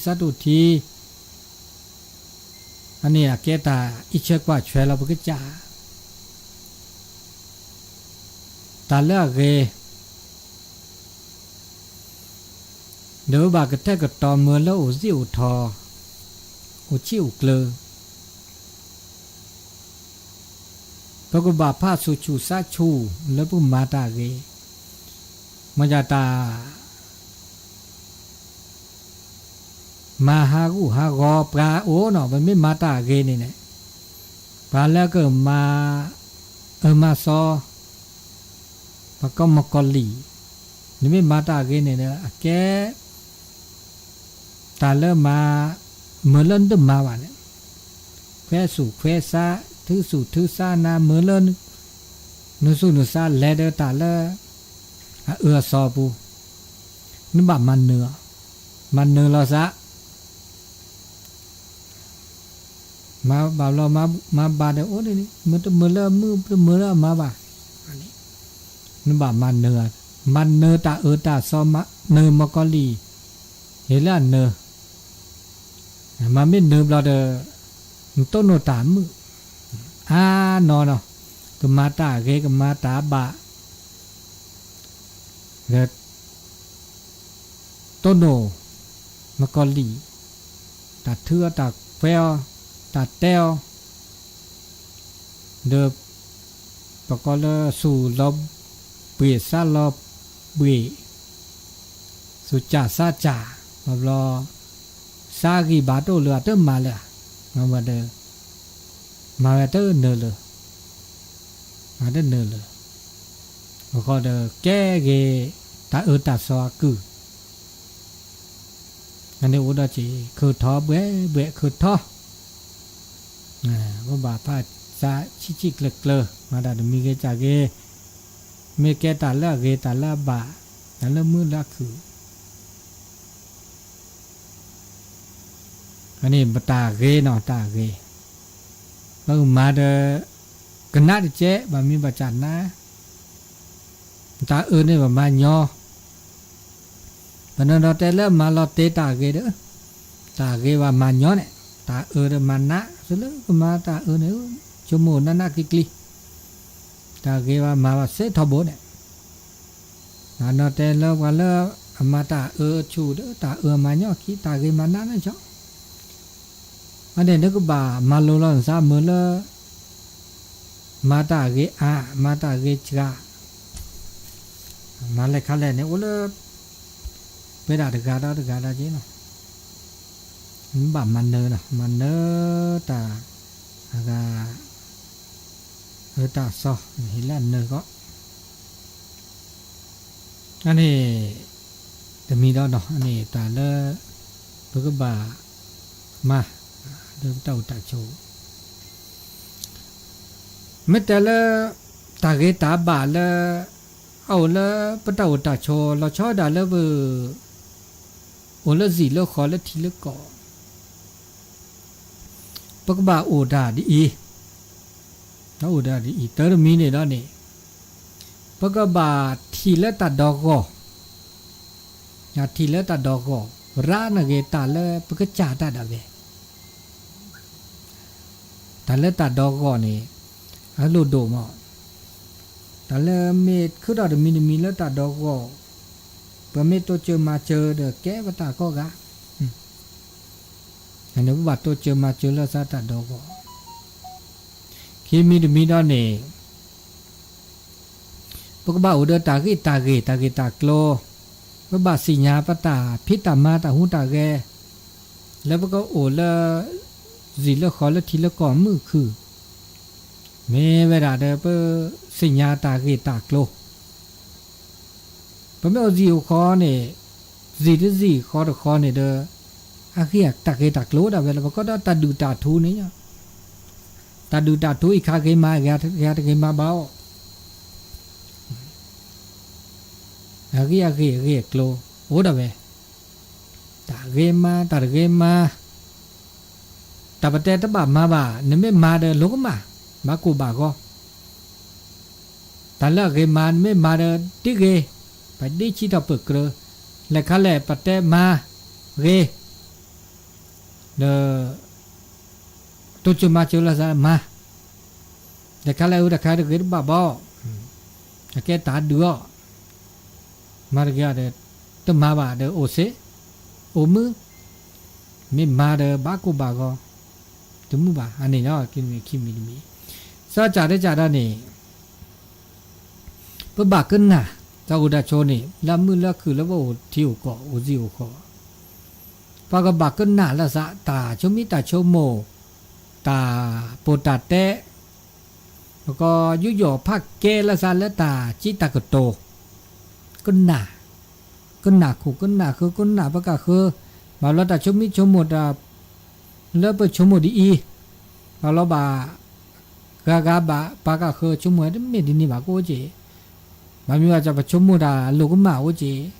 း, ကွၢ်လီၤသူၣ်ကွၢ်လီၤသး, အိၣ်ဒီးသူၣ်တိၢ်ထံသးတိၢ်ထံ, အန့ၣ်အကဲတၢ်အံးဆၢကွၢ်ဆၢလီၤပကစၢ် တၢ်လၢအဂ့ၤ, ဒီးပဘၣ်ကထဲၣ်ကတီၤမၤလၢအိၣ်သံၣ်အိၣ်ထီၣ်, အိၣ်ဆံးအိၣ်ကျၢၤ, ပကဘၣ်ဖးဆူၣ်ဆူၣ်သးဆူၣ်လၢပမၤတၢ်အဂ့ၤ, မ့ၢ်ယတၢ် မၤဟးဂူာ်ဟးဂီၤပှၤအိၣ်နီၤ, ပမ့ၢ်မၤတၢ်အဂ့ၤန့ၣ်န့ၣ်, ပှၤလၢကမၤ အၢမၤသီ, ပှၤကိးမုၣ်ကီၤလံၢ်, နမ့ၢ်မၤတၢ်အဂ့ၤန့ၣ်ဒီး အကဲ တၢ်လၢမၤ မၤလၢနတမၤဘၣ်န့ၣ်, ခွဲသူၣ်ခွဲသး, ထုသူၣ်ထုသးနၤ, မၤလၢ နသူၣ်နသးလဲၤဒီးတၢ်လၢ အအၢအသီအပူၤ, နဘၣ်မၤနၢၤ, မၤနၢၤလီၤသး မၤဘၣ်ဘျီ မၤဘၣ်ဒီးအိၣ်ဒ်န့ၣ်, မ့တမၤလၢမုာ်တမၤလၢအမါဘၣ်, နဘၣ်မၤနၢၤ, မၤနၢၤတၢ်အၢတၢ်သီ, မၤနၢၤမုၣ်ကီၤလံၢ်, ဟ့ၣ်လၢအနၢၤ, မၤမ့ၢ်နၢၤဘျီဒီး နတိၢ်နီၣ်တၢ်မုာ်, အါနီၢ်နီၢ်, ကမၤတၢ်အဂ့ၤ ကမၤတၢ်အဘၣ် ဒီး တိၢ်နီၣ် မုၣ်ကီၤလံၢ်, တၢ်ထုအီၤ တၢ်ခွဲးအီၤ, တၢ်တဲအီၤ, ဒီး ပကိးလၢသူၣ်လီၤဘှံးသးလီၤဘှံး, သူၣ်စၢ်သးစၢ်, ဘၣ်ဘျီ သးဂံၢ်ဘါတအိၣ်လၢၤ အတမၤလၢၤ, မၤဝဲဒီး မၤဝဲတနၢၤလၢၤ, မၤတနၢၤလၢၤ, အဃိဒီးကဲဂ့ၤ တၢ်အၢတၢ်သီအကုၢ်, အန့ၣ်အိၣ်ဒီးက့ၤ ခုၣ်ထီဘှဲဘှဲခုၣ်ထီ, ပဘၣ်ဖးသးဆံးဆံးကျၢၤကျၢၤ မၤတၢ်တမံၤဂ့ၤကၢ်ဂ့ၤ, မ့ၢ်ကဲတၢ်လၢအဂ့ၤ တၢ်လၢအဘၣ်, တၢ်လၢမုာ်လၢအခုၣ် အန့ၣ်ပတၢ်ဂ့ၤနီၤ တၢ်ဂ့ၤ, ပကမၤဒီး ကနးတကဲး ဘၣ်မံဘၣ်စၢ်နး, တၢ်အၢန့ၣ်ပမၤညီ, ပနီၢ်နီၢ်တဲလၢမၤလီၤတ့ၢ်တၢ်ဂ့ၤဒီး, တၢ်ဂ့ၤဘၣ်မၤညီန့ၣ်, တၢ်အၢဒီးမၤနး, သုလၢကမၤတၢ်အၢန့ၣ်, ဆိကမိၣ်နးနးကျံၤကျံၤ, တၢ်ဂ့ၤဘၣ်မၤဘၣ်စ့ထီဘိန့ၣ် နီၢ်နီၢ်တဲလၢပှၤလၢအမၤတၢ်အၢဆူၣ်ဒီး တၢ်အၢမၤညီခံ တၢ်ဂ့ၤမၤနးန့ၣ်ဆီ, အန့ၣ်နကဘၣ်မၤလိလီၤနသးမုာ်လၢ မၤတၢ်ဂ့ၤအါ မၤတၢ်ဂ့ၤစှၤ, မၤလဲၣ်ခါလဲၣ်န့ၣ် အိၣ်လၢ ပဝဲဒၣ်တဂၤဒီးတဂၤဒီးက့နီၤ, နဘၣ်မၤနၢၤနီၤ မၤနၢၤတၢ် အဂၤ လၢတၢ်အစီ ဟ့ၣ်လၢအနၢၤကီး, အန့ၣ် တမံၤဒီးနီၤ အန့ၣ်တၢ်လၢ ပကဘၣ် မၤ လၢပတၢ်အိၣ်တၢ်ဆိး မ့ၢ်တဲလၢ တၢ်ဂ့ၤတၢ်ဘၣ်လၢ အအိၣ်လၢပတၢ်အိၣ်တၢ်ဆိး လီၤဆီဒၣ်လၢပ အိၣ်လၢဇံၣ်လၢဃီလၢထံလၢကီၢ် ပကဘၣ်အိၣ်တၢ်ဒ်အံၤ, အိၣ်တၢ်ဒ်အံၤ တၢ်တမံၤန့ၣ်ဒီးန့ၣ် ပကဘၣ်ထံၣ်လၢတၢ်ဒီဂီၢ်, ထံၣ်လၢတၢ်ဒီဂီၢ် ရၤနဂ့ၤတၢ်လၢပကစၢ်တၢ်ဒၣ်ဝဲ တၢ်လၢတၢ်ဒီဂီၢ်န့ၣ် အလိၣ်ဒိၣ်မး, တၢ်လၢမ့ၢ်ခုထီၣ်တမံၤတမံၤလၢတၢ်ဒီဂီၢ်, ပမ့ၢ်တိစၢၤမၤစၢၤဒီးကဲပတၢ်ကိးဂၤ, န့ၣ်ပဘၣ်တိစၢၤမၤစၢၤလၢသးတၢ်ဒီဂီၢ်, ခံမံၤတမံၤဒီးန့ၣ် ပကဘၣ်အိၣ်ဒီးတၢ်ဂ့ၢ်တၢ်ဂ့ၤ တၢ်ဂ့ၢ်တၢ်ကျိၤ, ပဘၣ်သ့ၣ်ညါပတၢ်ဖံးတၢ်မၤတၢ်ဟူးတၢ်ဂဲၤ, လၢပကအိၣ်လၢ ဇံၣ်လၢဃီလၢထံလၢကီၢ်မုၢ်ခုၣ်, မ့ၢ်ဝဲဒၣ်ဒီးပသ့ၣ်ညါတၢ်ဂ့ၢ်တၢ်ကျိၤ, ပမ့ၢ်အိၣ်ဇံၣ်အိၣ်ဃီန့ၣ်, ဇံၣ်တဇံၣ်ဃီတဃီန့ၣ်ဒီး, အဂ့ၢ်တၢ်ဂ့ၢ်တၢ်ကျိၤဒၣ်ဝဲလၢပကီဒီးတၢ်ဒုၣ်တၢ်ထူန့ၣ်, တၢ်ဒုၣ်တၢ်ထူအံၤခါဂ့ၤမး ဂ့ၤတဂ့ၤမးဘၣ်အီၤ, အဂ့ၢ်အဂ့ၢ်အဂ့ၢ်အကျိၤ အိၣ်ဒၣ်ဝဲ, တၢ်ဂ့ၤမး တၢ်တဂ့ၤမး တၢ်ပတဲတဘၣ်မၤဘၣ် နမ့ၢ်မၤဒီးလိၤကမၣ်, ဘၣ်ကိၢ်ဘၣ်ဂီၤ, တၢ်လၢအဂ့ၤမး နမ့ၢ်မၤဒီးဒ်ဂ့ၤ, ပဒ်ဆံထီၣ်ပၢၢ်ကြၢး, လဲၤခါလဲၣ်ပတဲမၤဂ့ၤ, ဒီး တိစၢၤမၤစၢၤလၢသးမၤ, လဲၤခါလဲၣ်အုတခါတဂ့ၤတဘၣ်ဘၣ်, အကဲတၢ်ဒုးအီၤ, မၤတဂ့ၤဒီး တမၤဘၣ်ဒီးအိၣ်စ့, အိၣ်မုာ်, မ့ၢ်မၤဒီးဘၣ်ကိၢ်ဘၣ်ဂီၤ, တမုာ်ဘၣ် အန့ၣ်လီၤ ခံမံၤတမံၤ, စးစၢ်တစၢ်ဒီးန့ၣ် ပဘၣ်ကနၣ် တၢ်အိၣ်တၢ်ဆိးန့ၣ် လၢအမုာ်လၢအခုၣ်လၢပအိၣ်ထံအိၣ်ကီၢ်အိၣ်စံၣ်အိၣ်ဃီ, ပှၤကဘၣ်ကနၣ်လၢသး တၢ်ဆိမိၣ်တၢ်ဆိကမိၣ်, တၢ်ပီးတၢ်တဲ, ပကယူးယီၣ်ဖးကဲလၢသးလၢတၢ်စံးတၢ်ကတိၤ, ကနၣ်, ကနၣ်ခိၣ်ကနၣ်ဃၢ ကနၣ်ပကၣ်ဃၢ, ဘၣ်လီၤတၢ်ဆိမိၣ်ဆိကမိၣ်တၢ် လၢပဆိကမိၣ်ဒ်အံၤ, ဘၣ်လီၤဘၣ် ဂၤဂၤဘၣ် ပှၤကၣ်ဃၢဆိကမိၣ်တမ့ၢ်ဒ်န့ၣ်ဘၣ်ကအိၣ်က့ၤ, ဘၣ်မနုၤဘၣ်ပဆိကမိၣ်တၢ်လိၤကမၣ်အိၣ်က့ၤ,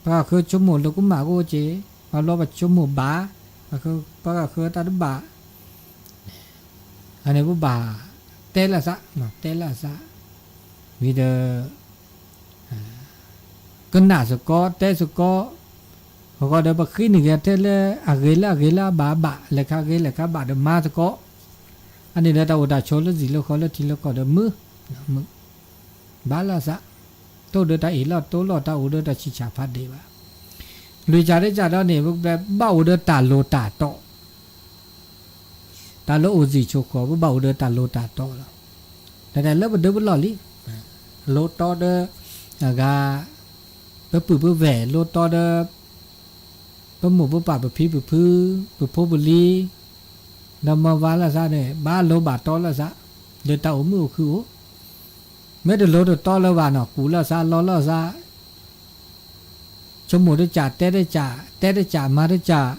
ပှၤကၣ်ဃၢဆိကမိၣ်လိၤကမၣ်ကအိၣ်က့ၤ, ဘၣ်လီၤပဆိကမိၣ်ဘၣ်, ပှၤကၣ်ဃၢတၢ်တဘၣ်, အန့ၣ်ပဘၣ်တဲလၢသး, တဲလၢသး, ဝံၤဒီး ကနၣ်စ့ၢ်ကီး တဲစ့ၢ်ကီး, အဃိဒီးပဃ့န့ၢ်ဂ့ၤထဲလၢအဂ့ၤလၢအဂ့ၤလၢအဘၣ်အဘၣ် လဲၤခါဂ့ၤလဲၤခါဘၣ်ဒီးမၤစ့ၢ်ကီး, အန့ၣ်ဒီးတၢ်အိၣ်တၢ်ဆိးလၢဇံၣ်လၢဃီလၢထံလၢကီၢ်ဒီးမုာ်, မုာ်, ဘၣ်လၢသး, တအိၣ်ဒီးတၢ်အ့ၣ်လီၤတိလီၤ တၢ်အိၣ်ဒီးတၢ်ဆံၣ်ဆၣ်ဖးဒဲးဘၣ်, လွံၢ်စၢ်တစၢ်ဒီးန့ၣ် ပဘၣ်အိၣ်ဒီးတၢ်လိၤတၢ်တီ တၢ်လၢအိၣ်စံၣ်ဆိးဃီ ပဘၣ်အိၣ်ဒီးတၢ်လိၤတၢ်တီလီၤ. တၢ်လၢပဒၢပလီၢ်လံ, လိၤတီဒီး အဂၤ ပပုၢ်ပဝဲၢ် လိၤတီဒီး ပမိၢ်ပပၢ်ပဖံပဖု ပဖိပလံၤ ဒီးမၤဝၤလၢသးန့ၣ် ဘၣ်လိၤဘၣ်တီလၢသး ဒီးတၢ်အိၣ်မုာ်အိၣ်ခုၣ်အိၣ်, မ့ၢ်တလိၤတတီလၢၤဘၣ်နီၤ ကူၣ်လၢသးလီလၢသး ဆိကမိၣ်တစၢ် တဲတစၢ် တဲတစၢ် မၤတစၢ်,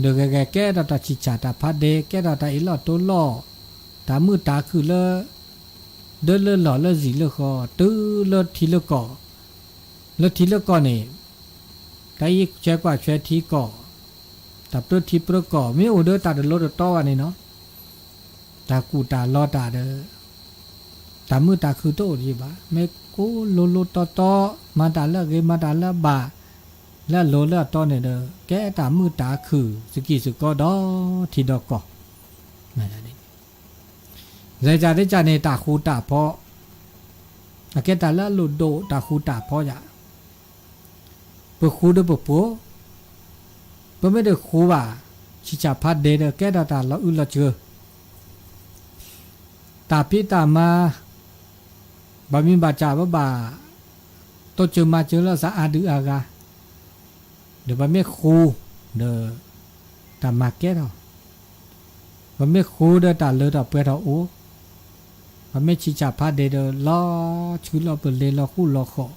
ဒီးဂဲၤဂဲၤကဲထီၣ်တၢ်ဆံၣ်ဆၣ်တၢ်ဖးဒဲး ကဲထီၣ်တၢ်အ့ၣ်လီၤတိလီၤ, တၢ်မုာ်တၢ်ခုၣ်လၢ ဒၢလၢလီၢ်လၢဇံၣ်လၢဃီ တုၤလၢထံလၢကီၢ်, လၢထံလၢကီၢ်န့ၣ် တၢ်အံးဆဲးကွၢ်ဆဲးထံကီၢ်, တၢ်ပြၢထံပြၢကီၢ် မ့ၢ်အိၣ်ဒီးတၢ်တလိၤတတီဘၣ်န့ၣ်နီၤ တၢ်ကူၣ်တၢ်လီတၢ်ဒီး တၢ်မုာ်တၢ်ခုၣ်တအိၣ်ဒံးဘၣ်. မ့ၢ်ကိးလိၤလိၤတီတီ မၤတၢ်လၢအဂ့ၤ မၤတၢ်လၢအဘၣ် လၢအလိၤလၢအတီန့ၣ်ဒီး ကဲတၢ်မုာ်တၢ်ခုၣ် စကံၢ်စကီဒီးထံဒီးကီၢ် လဲၤတၢ်တကးန့ၣ် တၢ်ဃူတၢ်ဖိး, အကဲတၢ်လၢအလိၣ်ဒိၣ်တၢ်ဃူတၢ်ဖိးယၤ, ပဃူဒီးပဖိး, ပမ့ၢ်တဃူဘၣ် ဆံၣ်ဆၣ်ဖးဒဲးဒီးကဲထီၣ်တၢ်လီၤအုၣ်လီၤစၢၤ တၢ်ဖံးတၢ်မၤ ဘၣ်မံဘၣ်စၢ် ပဘၣ် တိစၢၤမၤစၢၤလၢသးအါဒုအါဂၤ, ဒီးပမ့ၢ်ဃူ ဒီး တၢ်မၤကဲထီၣ်, ပမ့ၢ်ဃူဒီးတၢ်လၢထီၣ်ပှဲၤထီၣ်အိၣ်, မ့ၢ်ဆံးစၢ်ဖးဒဲးဒီး လီၤဆှုလီၤပလ့ၤ လီၤဃူလီၤဃီၣ်,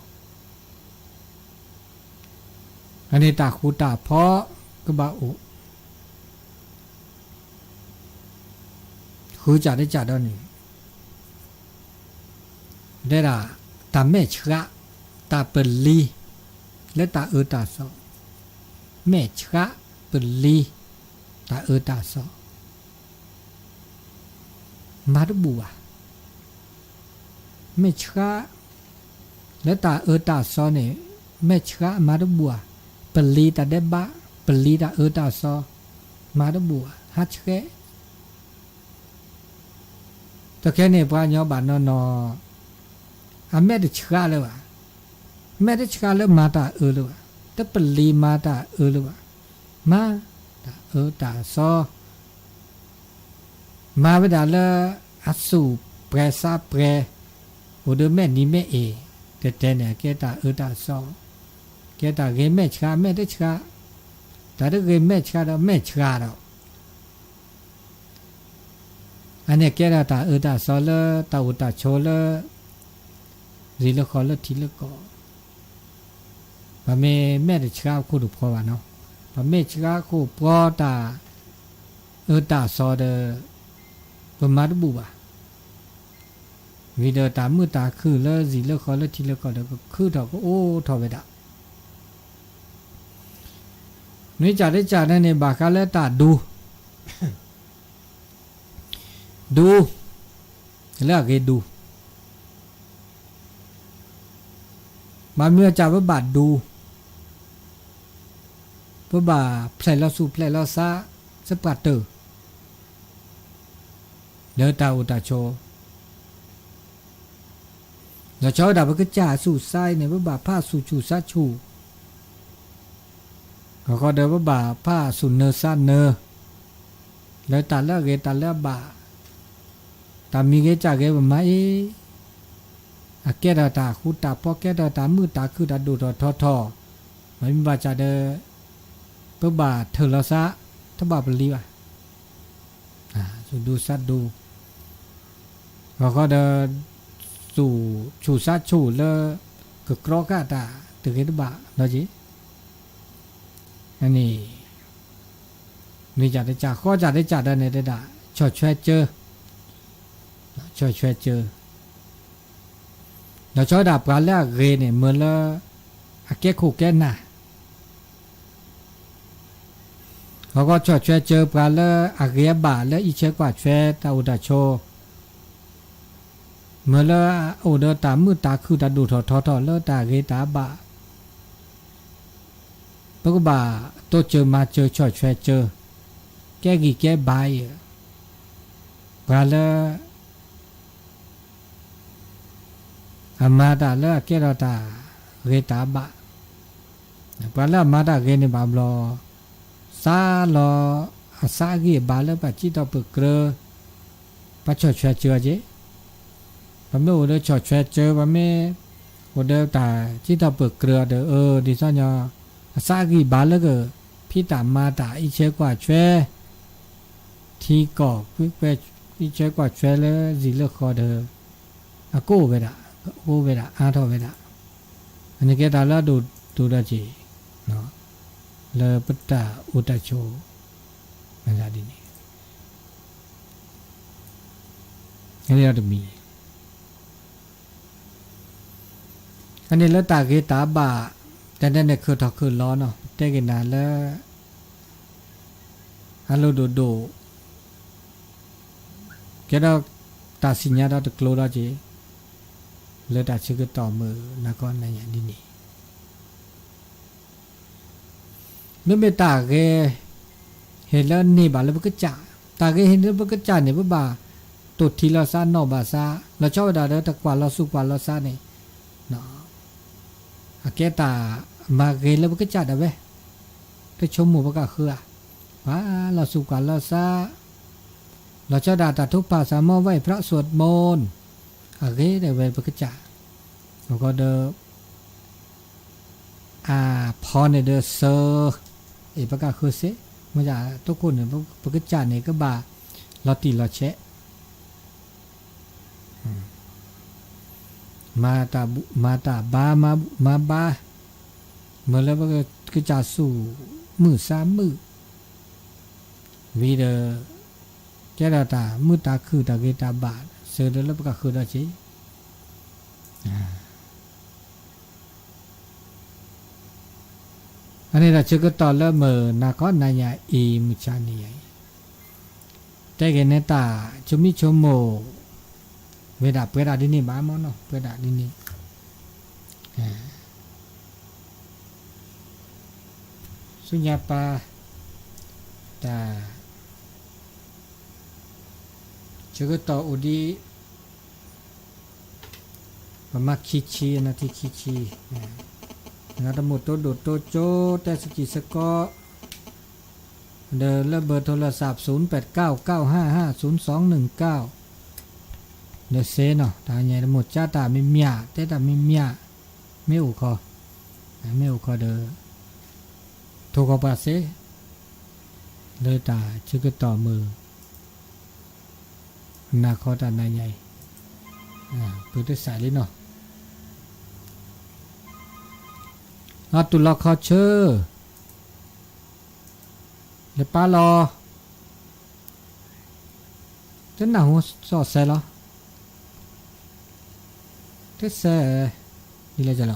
အန့ၣ်တၢ်ဃူတၢ်ဖိးကဘၣ်အိၣ်, ဃုစၢ်တစၢ်ဒီးန့ၣ် တဲဒၣ် တၢ်မဲာ်ဆှး, တၢ်ပလံၤ လၢတၢ်အၢတၢ်သီ, မဲာ်ဆှးပလံၤ တၢ်အၢတၢ်သီ မၤတဘူၣ်ဘၣ်. မဲာ်ဆှး လၢတၢ်အၢတၢ်သီန့ၣ် မဲာ်ဆှးမၤတဘူၣ်ဧါ, ပလံၤတၢ်ဒဲးဘး, ပလံၤတၢ်အၢတၢ်သီ မၤတဘူၣ်ဧါ, ဟးဆှဲး တခဲန့ၣ် ပှၤကညီဘၣ်နီၢ်နီၢ် အမဲာ်တဆှးလၢၤဘၣ်, မဲာ်တဆှးလၢမၤတၢ်အၢလၢၤဘၣ်, တပလံၤမၤတၢ်အၢလၢၤဘၣ်, မၤတၢ်အၢတၢ်သီ မၤဝဲဒၣ်လၢ အသူၣ်ပှဲၤသးပှဲၤ အိၣ်ဒီးမဲာ်နံၤမဲာ်အ့ၣ် တဲတဲန့ၣ် အကဲတၢ်အၢတၢ်သီ, ကဲတၢ်ဂ့ၤမဲာ်ဆှး မဲာ်တဆှး, တၢ်တဂ့ၤမဲာ်ဆှးဒီးမဲာ်ဆှးဒီး အန့ၣ်ကဲထီၣ်တၢ်အၢတၢ်သီလၢတၢ်အိၣ်တၢ်ဆိးလၢ ရံၣ်လၢဃီလၢထံလၢကီၢ်, ပမ့ၢ်မဲာ်တဆှးခိၣ်တဖိးဘၣ်နီၤ, ပမ့ၢ်ဆှးခိၣ်ဖိးတၢ်အၢတၢ်သီဒီး ပမၤတဘူၣ်ဘၣ်. ဝံၤဒီးတၢ်မုာ်တၢ်ခုၣ်လၢရံၣ်လၢဃီလၢထံလၢကီၢ်ဒီး ကခုၣ်ထီၣ်ကအိၣ်ထီၣ်ဝဲဒၣ် မ့ၢ်ကၢ်တကၢ်န့ၣ်န့ၣ် ဘၣ်ဃးလၢတၢ်ဒူ, ဒူ, လၢအဂ့ၤဒူ, မ့မ့ၢ်ကၢ်ပဘၣ်ဒူ, ပဘၣ်ဖျဲၣ်လီၤသူၣ်ဖျဲၣ်လီၤသး သပှၢ်တၢၢ် လၢတၢ်အိၣ်တၢ်ဆိး လီၤဆီဝဲဒၣ်ပကစၢ်အသူၣ်အသးအံၤန့ၣ် ပဘၣ်ဖးသူၣ်ဆူၣ်သးဆူၣ်, အဃိဒီးပဘၣ်ဖးသူၣ်နၢသးနၢ လၢတၢ်လၢအဂ့ၤတၢ်လၢအဘၣ်, တၢ်မံၤဂ့ၤကၢ်ဂ့ၤပမၤအံၤ, အကဲထီၣ်တၢ်ဃူတၢ်ဖိး ကဲထီၣ်တၢ်မုာ်တၢ်ခုၣ်တၢ်ဒိၣ်ထီၣ်ထီထီၣ်, မ့မ့ၢ်ဘၣ်ဆၣ်ဒီး ပဘၣ်ထၢၣ်လီၤသး, တဘၣ်ပလံၤဘၣ် သူၣ်ဒူသးဒူ, အဃိဒီး သူၣ်ဆူၣ်သးဆူၣ်လၢ ကကြီဃာ်တၢ်တဂ့ၤတဘၣ်လီၤက့ၤ, န့ၣ် မ့ၢ်ကၢ်တကၢ် ဃီကၢ်တကၢ်ဒီးန့ၣ်တဲဒၣ် ဆီၣ်ထွဲကၢ, ဆီၣ်ထွဲကၢ ဒီးဆီဒၣ်ပှၤလၢအဂ့ၤန့ၣ် မၢလၢ အကဲခိၣ်ကဲနၢ် အဃိဆီၣ်ထွဲကၢပှၤလၢအဂ့ၤအဘၣ်လၢအံးထွဲကွၢ်ထွဲတၢ်အိၣ်တၢ်ဆိး, မၢလၢအအိၣ်ဒီးတၢ်မုာ်တၢ်ခုၣ်တၢ်ဒိၣ်ထီၣ်ထီထီၣ်လၢတၢ်ဂ့ၤတၢ်ဘၣ်, ပကဘၣ်တိစၢၤမၤစၢၤဆီၣ်ထွဲကၢ, ကဲဂံၢ်ကဲဘါအံၤ, ပှၤလၢ အမၤတၢ်လၢအကဲထီၣ်တၢ်ဂ့ၤတၢ်ဘၣ်, ပှၤလၢအမၤတၢ်ဂ့ၤန့ၣ်ဘၣ်ဘျီ, သါလီၤအသးအဂံၢ်အဘါလၢပှၤစံးထီၣ်ပတြၢၤ, ပှၤဆီၣ်ထွဲကၢက့ၤ, ပမ့ၢ်အိၣ်ဒီးဆီၣ်ထွဲကၢ ပမ့ၢ်အိၣ်ဒီးတၢ်စံးထီၣ်ပတြၢၤအီၤဒီး အၢ ဒ်သိးညီ အသးအဂံၢ်ဘါလၢက ဖံးတၢ်မၤတၢ်အံးထွဲကွၢ်ထွဲ ထံကီၢ် အံးထွဲကွၢ်ထွဲလၢရံၣ်လၢဃီဒီး အကအိၣ်ဝဲဒၣ်, ကအိၣ်ဝဲဒၣ် အါထီၣ်ဝဲဒၣ်, အန့ၣ်ကဲတၢ်လၢအဒိၣ်တုာ်ဒီးက့ၤ လၢပတၢ်အိၣ်တၢ်ဆိး မၤသးဒ်န့ၣ် တမံၤ အန့ၣ်လၢတၢ်ဂ့ၤတၢ်ဘၣ် တၢ်န့ၣ်န့ၣ် ခုၣ်ထီၣ်ခုၣ်လီၤနီၤ ပတဲက့ၤနၤလၢ အလိၣ်ဒိၣ်ဒိၣ် ကဲဒီးတၢ်စံၣ်ညါဒီးတကျိၤဒီးက့ၤ လၢတၢ်ဆၢကတီၢ်မုၢ်နၤကီနၤယၤဒ်န့ၣ် မ့မ့ၢ်တၢ်ဂ့ၤ ဟ့ၣ်လၢန့ၢ်ဘၣ်လၢပကစၢ်, တၢ်ဂ့ၤဟ့ၣ်လၢပကစၢ်န့ၣ် ပဘၣ်တိၢ်ထံလီၤသးနီၣ်ဘၣ်သး, လီၤဆီဝဲဒၣ်ဒီးတကွၢ်လီၤသူၣ်ကွၢ်လီၤသးန့ၣ် အကဲတၢ်မၤဂ့ၤလၢပကစၢ်ဒၣ်ဝဲ, တဆိကမိၣ်ပကဃၢဧါ, ပှၤလီၤသူၣ်ကွၢ်လီၤသး, လီၤဆီဒၣ်တၢ်ထုကဖၣ် သးမီဝဲ ဖရၣ်စူးမူၣ် အဂ့ၤဒၣ်ဝဲပကစၢ်, အဃိဒီး အဖီန့ၣ်ဒီးစၢ, အ့ၣ် ပကဃၢစ့ၢ်, မ့ၢ်ဒၣ်တိခိၣ်န့ၣ် ပကစၢ်န့ၣ် ကဘၣ်လီၤတံၢ်လီၤဆဲး, မၤတၢ်ဘူၣ်မၤတၢ်ဘါ မၤဘူၣ်မၤဘါ, မ့ၢ်လၢပကစၢ်စူၢ်မုၢ်သးမုာ်, ဝံၤဒီး ကဲထီၣ်တၢ်မုာ်တၢ်ခုၣ်တၢ်ဂ့ၤတၢ်ဘၣ် စၢၤဒီးလၢပကဃုာ်ဒီးက့ၤ အန့ၣ်ဒီးဆၢကတီၢ်လၢမုၢ်နၤခီနၤညါအံၤ မုၢ်ဆါနံၤညါအံၤ, တဲက့ၤန့ၣ်တၢ်ဆိမိၣ်ဆိကမိၣ် ဝဲဒၣ်ပှဲၤဒၣ်ဒ်န့ၣ်ဘၣ်မနီၤ ပှဲၤဒၣ်ဒ်န့ၣ်, ဆူညါပၢ် တၢ် ဆၢကတီၢ်အိၣ်ဒံး ပမၤခံဆံ နၢ်ထံခံဆံ, နတမိၣ်တိဒိၣ်တိကၠိ တဲစကံစကီ ဒီးလၢဘၢၣ်ထိလၢစး သုန်ပဲးကၠီ ကၠီဟးဟး သုန်သွင်နုၣ်ကၠီ ဒီးစ့နီၤ တၢ်ညါတမိၣ်ကၠါတၢ်မ့ၢ်မၠး တဲတၢ်မ့ၢ်မၠး မ့ၢ်အိၣ်ခီ, မ့ၢ်အိၣ်ခီဒီး ထိၣ်ဃီၤပှၤစ့ လၢတၢ်ဆၢကတီၢ်မုၢ် နၤခီတၢ်နၤညါအံၤ, ပတစးလံနီၤ, လီၤတူၢ်လီၤခီဆၢ, လဲၤပာ်လီၤ, တနၢ်ဟူစီၤစဲလီၤ, တစဲ, ဒ်လဲၣ်လီၤ,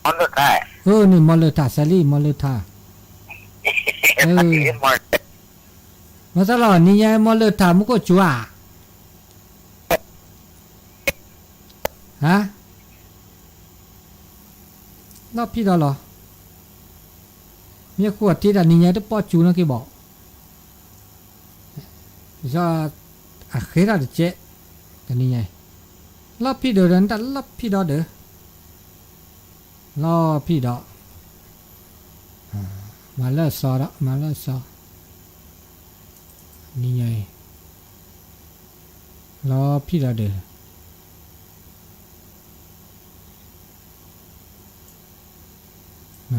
အၢ န့ၣ်မီၢ်လၢထၣ်စဲလံ မီၢ်လၢထၣ်, မၤသးလီၤ နံၤညါမီၢ်လၢထၣ်မူခိၣ်စူၤဧါ, ဟါ, လီၢ်ဖံးဒီးလီၤ, မ့ၢ်ဃိအတ့တၢ်နံၤညါတပီၢ်စူၤနီၢ်က့ဘၣ်, ယအဃဲထီၣ်တကဲး, တနံၤညါ, လီၢ်ဖံးဒီးဒီး နတၢ်လီၢ်ဖံးဒီးဒီး, လီၢ်ဖံးဒီး, မၤလၢစီဒီး မၤလၢစီ, နံၤညါအံၤ, လီၢ်ဖံးဒီးဒီး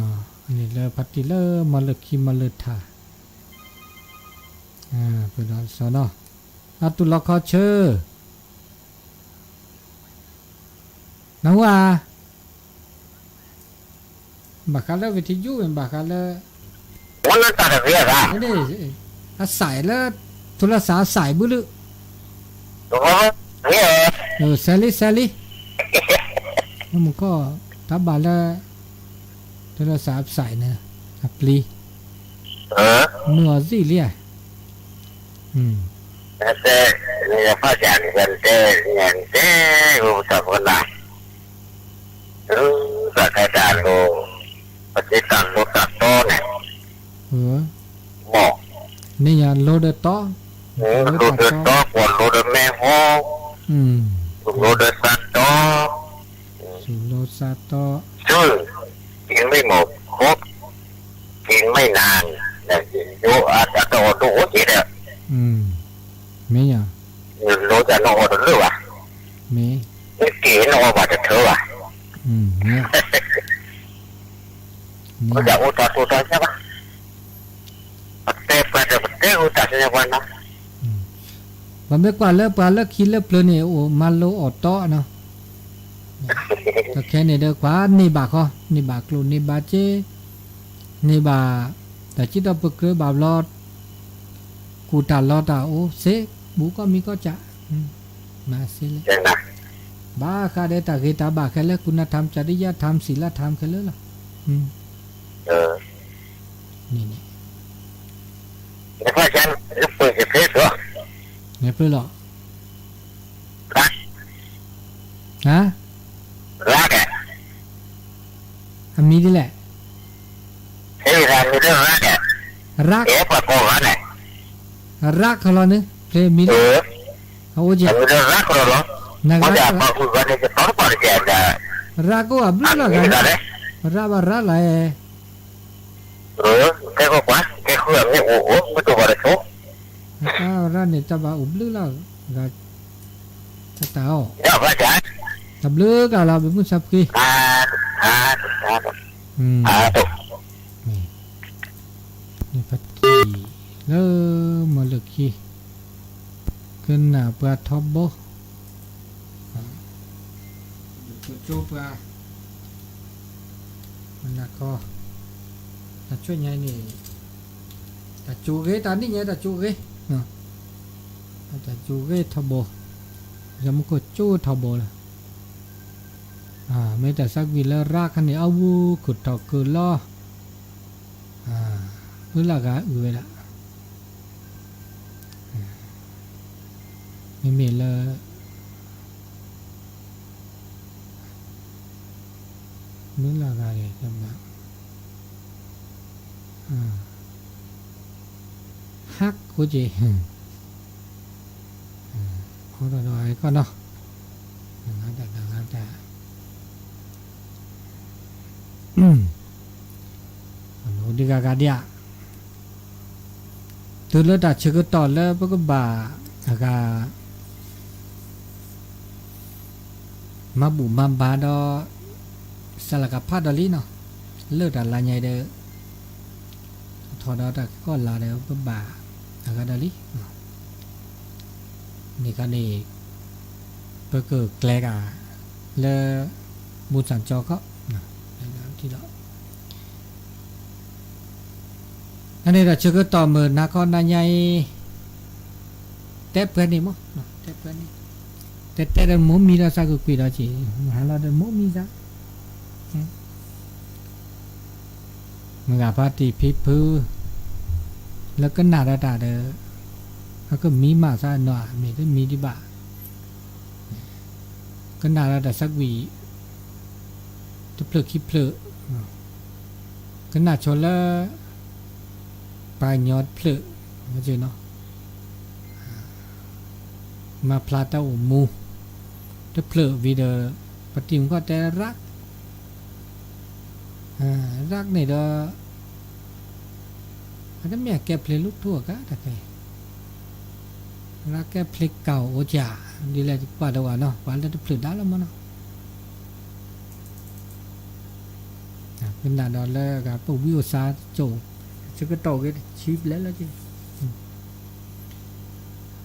န့ၣ်လၢဖါတံၢ်လၢမီၢ်လၢခံမီၢ်လၢထါ, ပဒီးစီနီၤ, အတူၢ်လီၤခီဆၢ, နၢ်ဟူဧါ, ဘၣ်ဃးလၢဝ့ၢ်ထံယူၢ်ဝ့ၢ် ဘၣ်ဃးလၢ အစဲးလၢ ထူလၢစးအစဲးဘုလုၢ်, စဲးလံ စဲးလံ, မုၢ်ကီၢ် တၢ်ဘၣ်လၢ ထူလၢစးအစဲးန့ၣ် အပျံၤ, မုၢ်အီၤသံၣ်လံဧါ, တဲ, တဲ, ပတၢ်ပကနၣ် သးခဲတၢ်လိၤ, ပသ့တၢ်လိၤတၢ်တီန့ၣ်, မ့ၢ်ယၤ လိၤဒီးတီ, လိၤဒီးတီ ပှၤလိၤဒီးမ့ၢ်ဟီ, လိၤဒီးသးတီ, လိၤသးတီ, သု, က့ၤမ့ၢ်မိၢ်ခိ, က့ၤမ့ၢ်နၤ, ယိၤအတၢ်တအီၣ်ဒိၣ်အိၣ်က့ၤဒီး, မ့ၢ်ယၤ, လိၤတၢ်နအီၣ်တလၢဘၣ်, မ့ၢ်, က့ၤနအီၣ်ဘၣ်တထၢဘၣ်, မ့ၢ်, မ့ၢ်, အိၣ်တၢ်တိၢ်တၢ်ညါဘၣ်, ပတဲပှၤဒီး ပတဲအိၣ်တၢ်သ့ၣ်ညါပှၤနီၤ, ပမ့ၢ်ကွၢ်လၢပှၤလၢခံလၢပျၢၤန့ၣ် အိၣ်မၤလိအီၣ်တီနီၤ, တခဲန့ၣ်ဒီး ပှၤန့ၢ်ဘၣ်ဃီ န့ၢ်ဘၣ်ကျိၣ်န့ၢ်ဘၣ်စ့, န့ၢ်ဘၣ် တၢ်စံးထီၣ်ပတြၢၤဘၣ်ဘျီ ကူၣ်တၢ်လီတၢ်အိၣ်စ့, ဘူးကီၢ်မံၤကီၢ်စဲး, မၤစ့လၢ, ဘၣ်ဃးဒီးတၢ်ဂ့ၤတၢ်ဘၣ်ခဲလၢာ် ကုၢ်နၢ်ထၢမ် ကၠၤဒံယါထၢမ် စံးလါထၢမ်ခဲလၢာ်လီၤ, န့ၣ်န့ၣ်, န့ၣ်ဖျၢၣ်လီၤ, ဟါ, အမံၤဒ်လဲၣ်, ရၣ်, ရၣ်ခီလီၤန့ၣ် ဖျဲၣ်မံၤလၢ, အအိၣ်က့ၤ, နဂၤ, ရၣ်ကအိၣ်အဘျုးလီၤဂၤန့ၣ်, ရၣ်ဘၣ်ရၣ်လၢ, တၢ်ရၣ်န့ၣ် တၢ်ဘၣ်အိၣ်ဘျုးလီၤဂၤ, တၢ်တၢ်အီၣ်, တၢ်ဘျုးကလီၤ ပမုၢ်ဆါဖှံ, ဖါတံၢ်လၢမီၢ်လၢခံ, ကနၣ်ပှၤထီဘိ, ကၠိပှၤ, နၤခီ, တၢ်ဆိညါန့ၣ်, တၢ်ကၠိဂ့ၤ တၢ်နံၣ်ညါတၢ်ကၠိဂ့ၤ, တၢ်ကၠိဂ့ၤထီဘိ, ယမူခိၣ်ကၠိထီဘိလီၤ, မ့ၢ်တၢ်သးကွံာ်လၢရၣ်ခါန့ၣ် အဝူခိၣ်ထီၣ်ကလီ မုၢ်လၢ်ဂၤအုၣ်ဝဲဒၣ်, မ့မ့ၢ်လၢ မုၢ်လၢ်ဂၤန့ၣ် ဟးကိးက့ၤ ဟီဒီးဒီးအကီၢ်နီၤ, တၢ်တၢ်တၢ် ဒ်ဂၤဂၤဒ်ဧါ, တုၤလၢတၢ်ဆၢကတီၢ်လၢပကဘၣ်အဂၤ မၤဘူၣ်မၤဘါဒီး စးလၢကဖးဒီးလံနီၤ, လၢတၢ်လါညါဒီး ထီၣ်ဒီးတၢ်ကီၢ်လါဒီး ပဘၣ်အဂၤဒီးလံ, န့ၣ်ခါန့ၣ် ပကကျဲၤဂၤလၢ ဘူၣ်စၣ်ကၠီခီ, ထံလီၤ အန့ၣ်ဒီးဆၢကတီၢ်မုၢ်နၤခီနၤညါအံၤ, တဲပှဲၤန့ၣ်မး, တဲပှဲၤန့ၣ်, တဲတဲဒီးမိၢ်မံဒီးသးကွံာ်ကွံာ်ဒီးက့ၤ, မုၢ်ဟါလီၤဒီးမိၢ်မံသး, မုၢ်ဂၤဖါတံၢ်ဖံဖု လၢကနၣ်ဒီးတၢ်ဒီး, အကမံမးသးနီၤ မ့ၢ်တမံဒံးဘၣ် ကနၣ်ဒီးတၢ်သးကွံာ် တဖျၢၣ်ခံဖျၢၣ်, ကနၣ်ဆိလၢ ပှၤကညီတဖျၢၣ်, မၤဖျါတၢ်အိၣ်မူ တဖျၢၣ်ဝံၤဒီး ပတံၤမုၣ်ခီၣ်တဲရၣ် ရၣ်န့ၣ်ဒီး အတမ့ၢ်အကဲဖျ့လူထူၣ်အကါတၢ်ခဲအံၤ, ရၣ်ကဲဖျ့ကၢ်အိၣ်ကၢ်, ဒ်လဲၣ်ကွၢ်တဝဲနီၤ ပှၤလၢတဖျၢၣ်ဒါလီၤမးနီၤ, ကနၣ်ဒီးလၢအဂၤပဝံအိၣ်စါကၠိ, ဆၢကတီၢ်ဂ့ၤတဆံဘျဲၣ်လၢက့ၤ,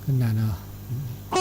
ကနၣ်ဒီး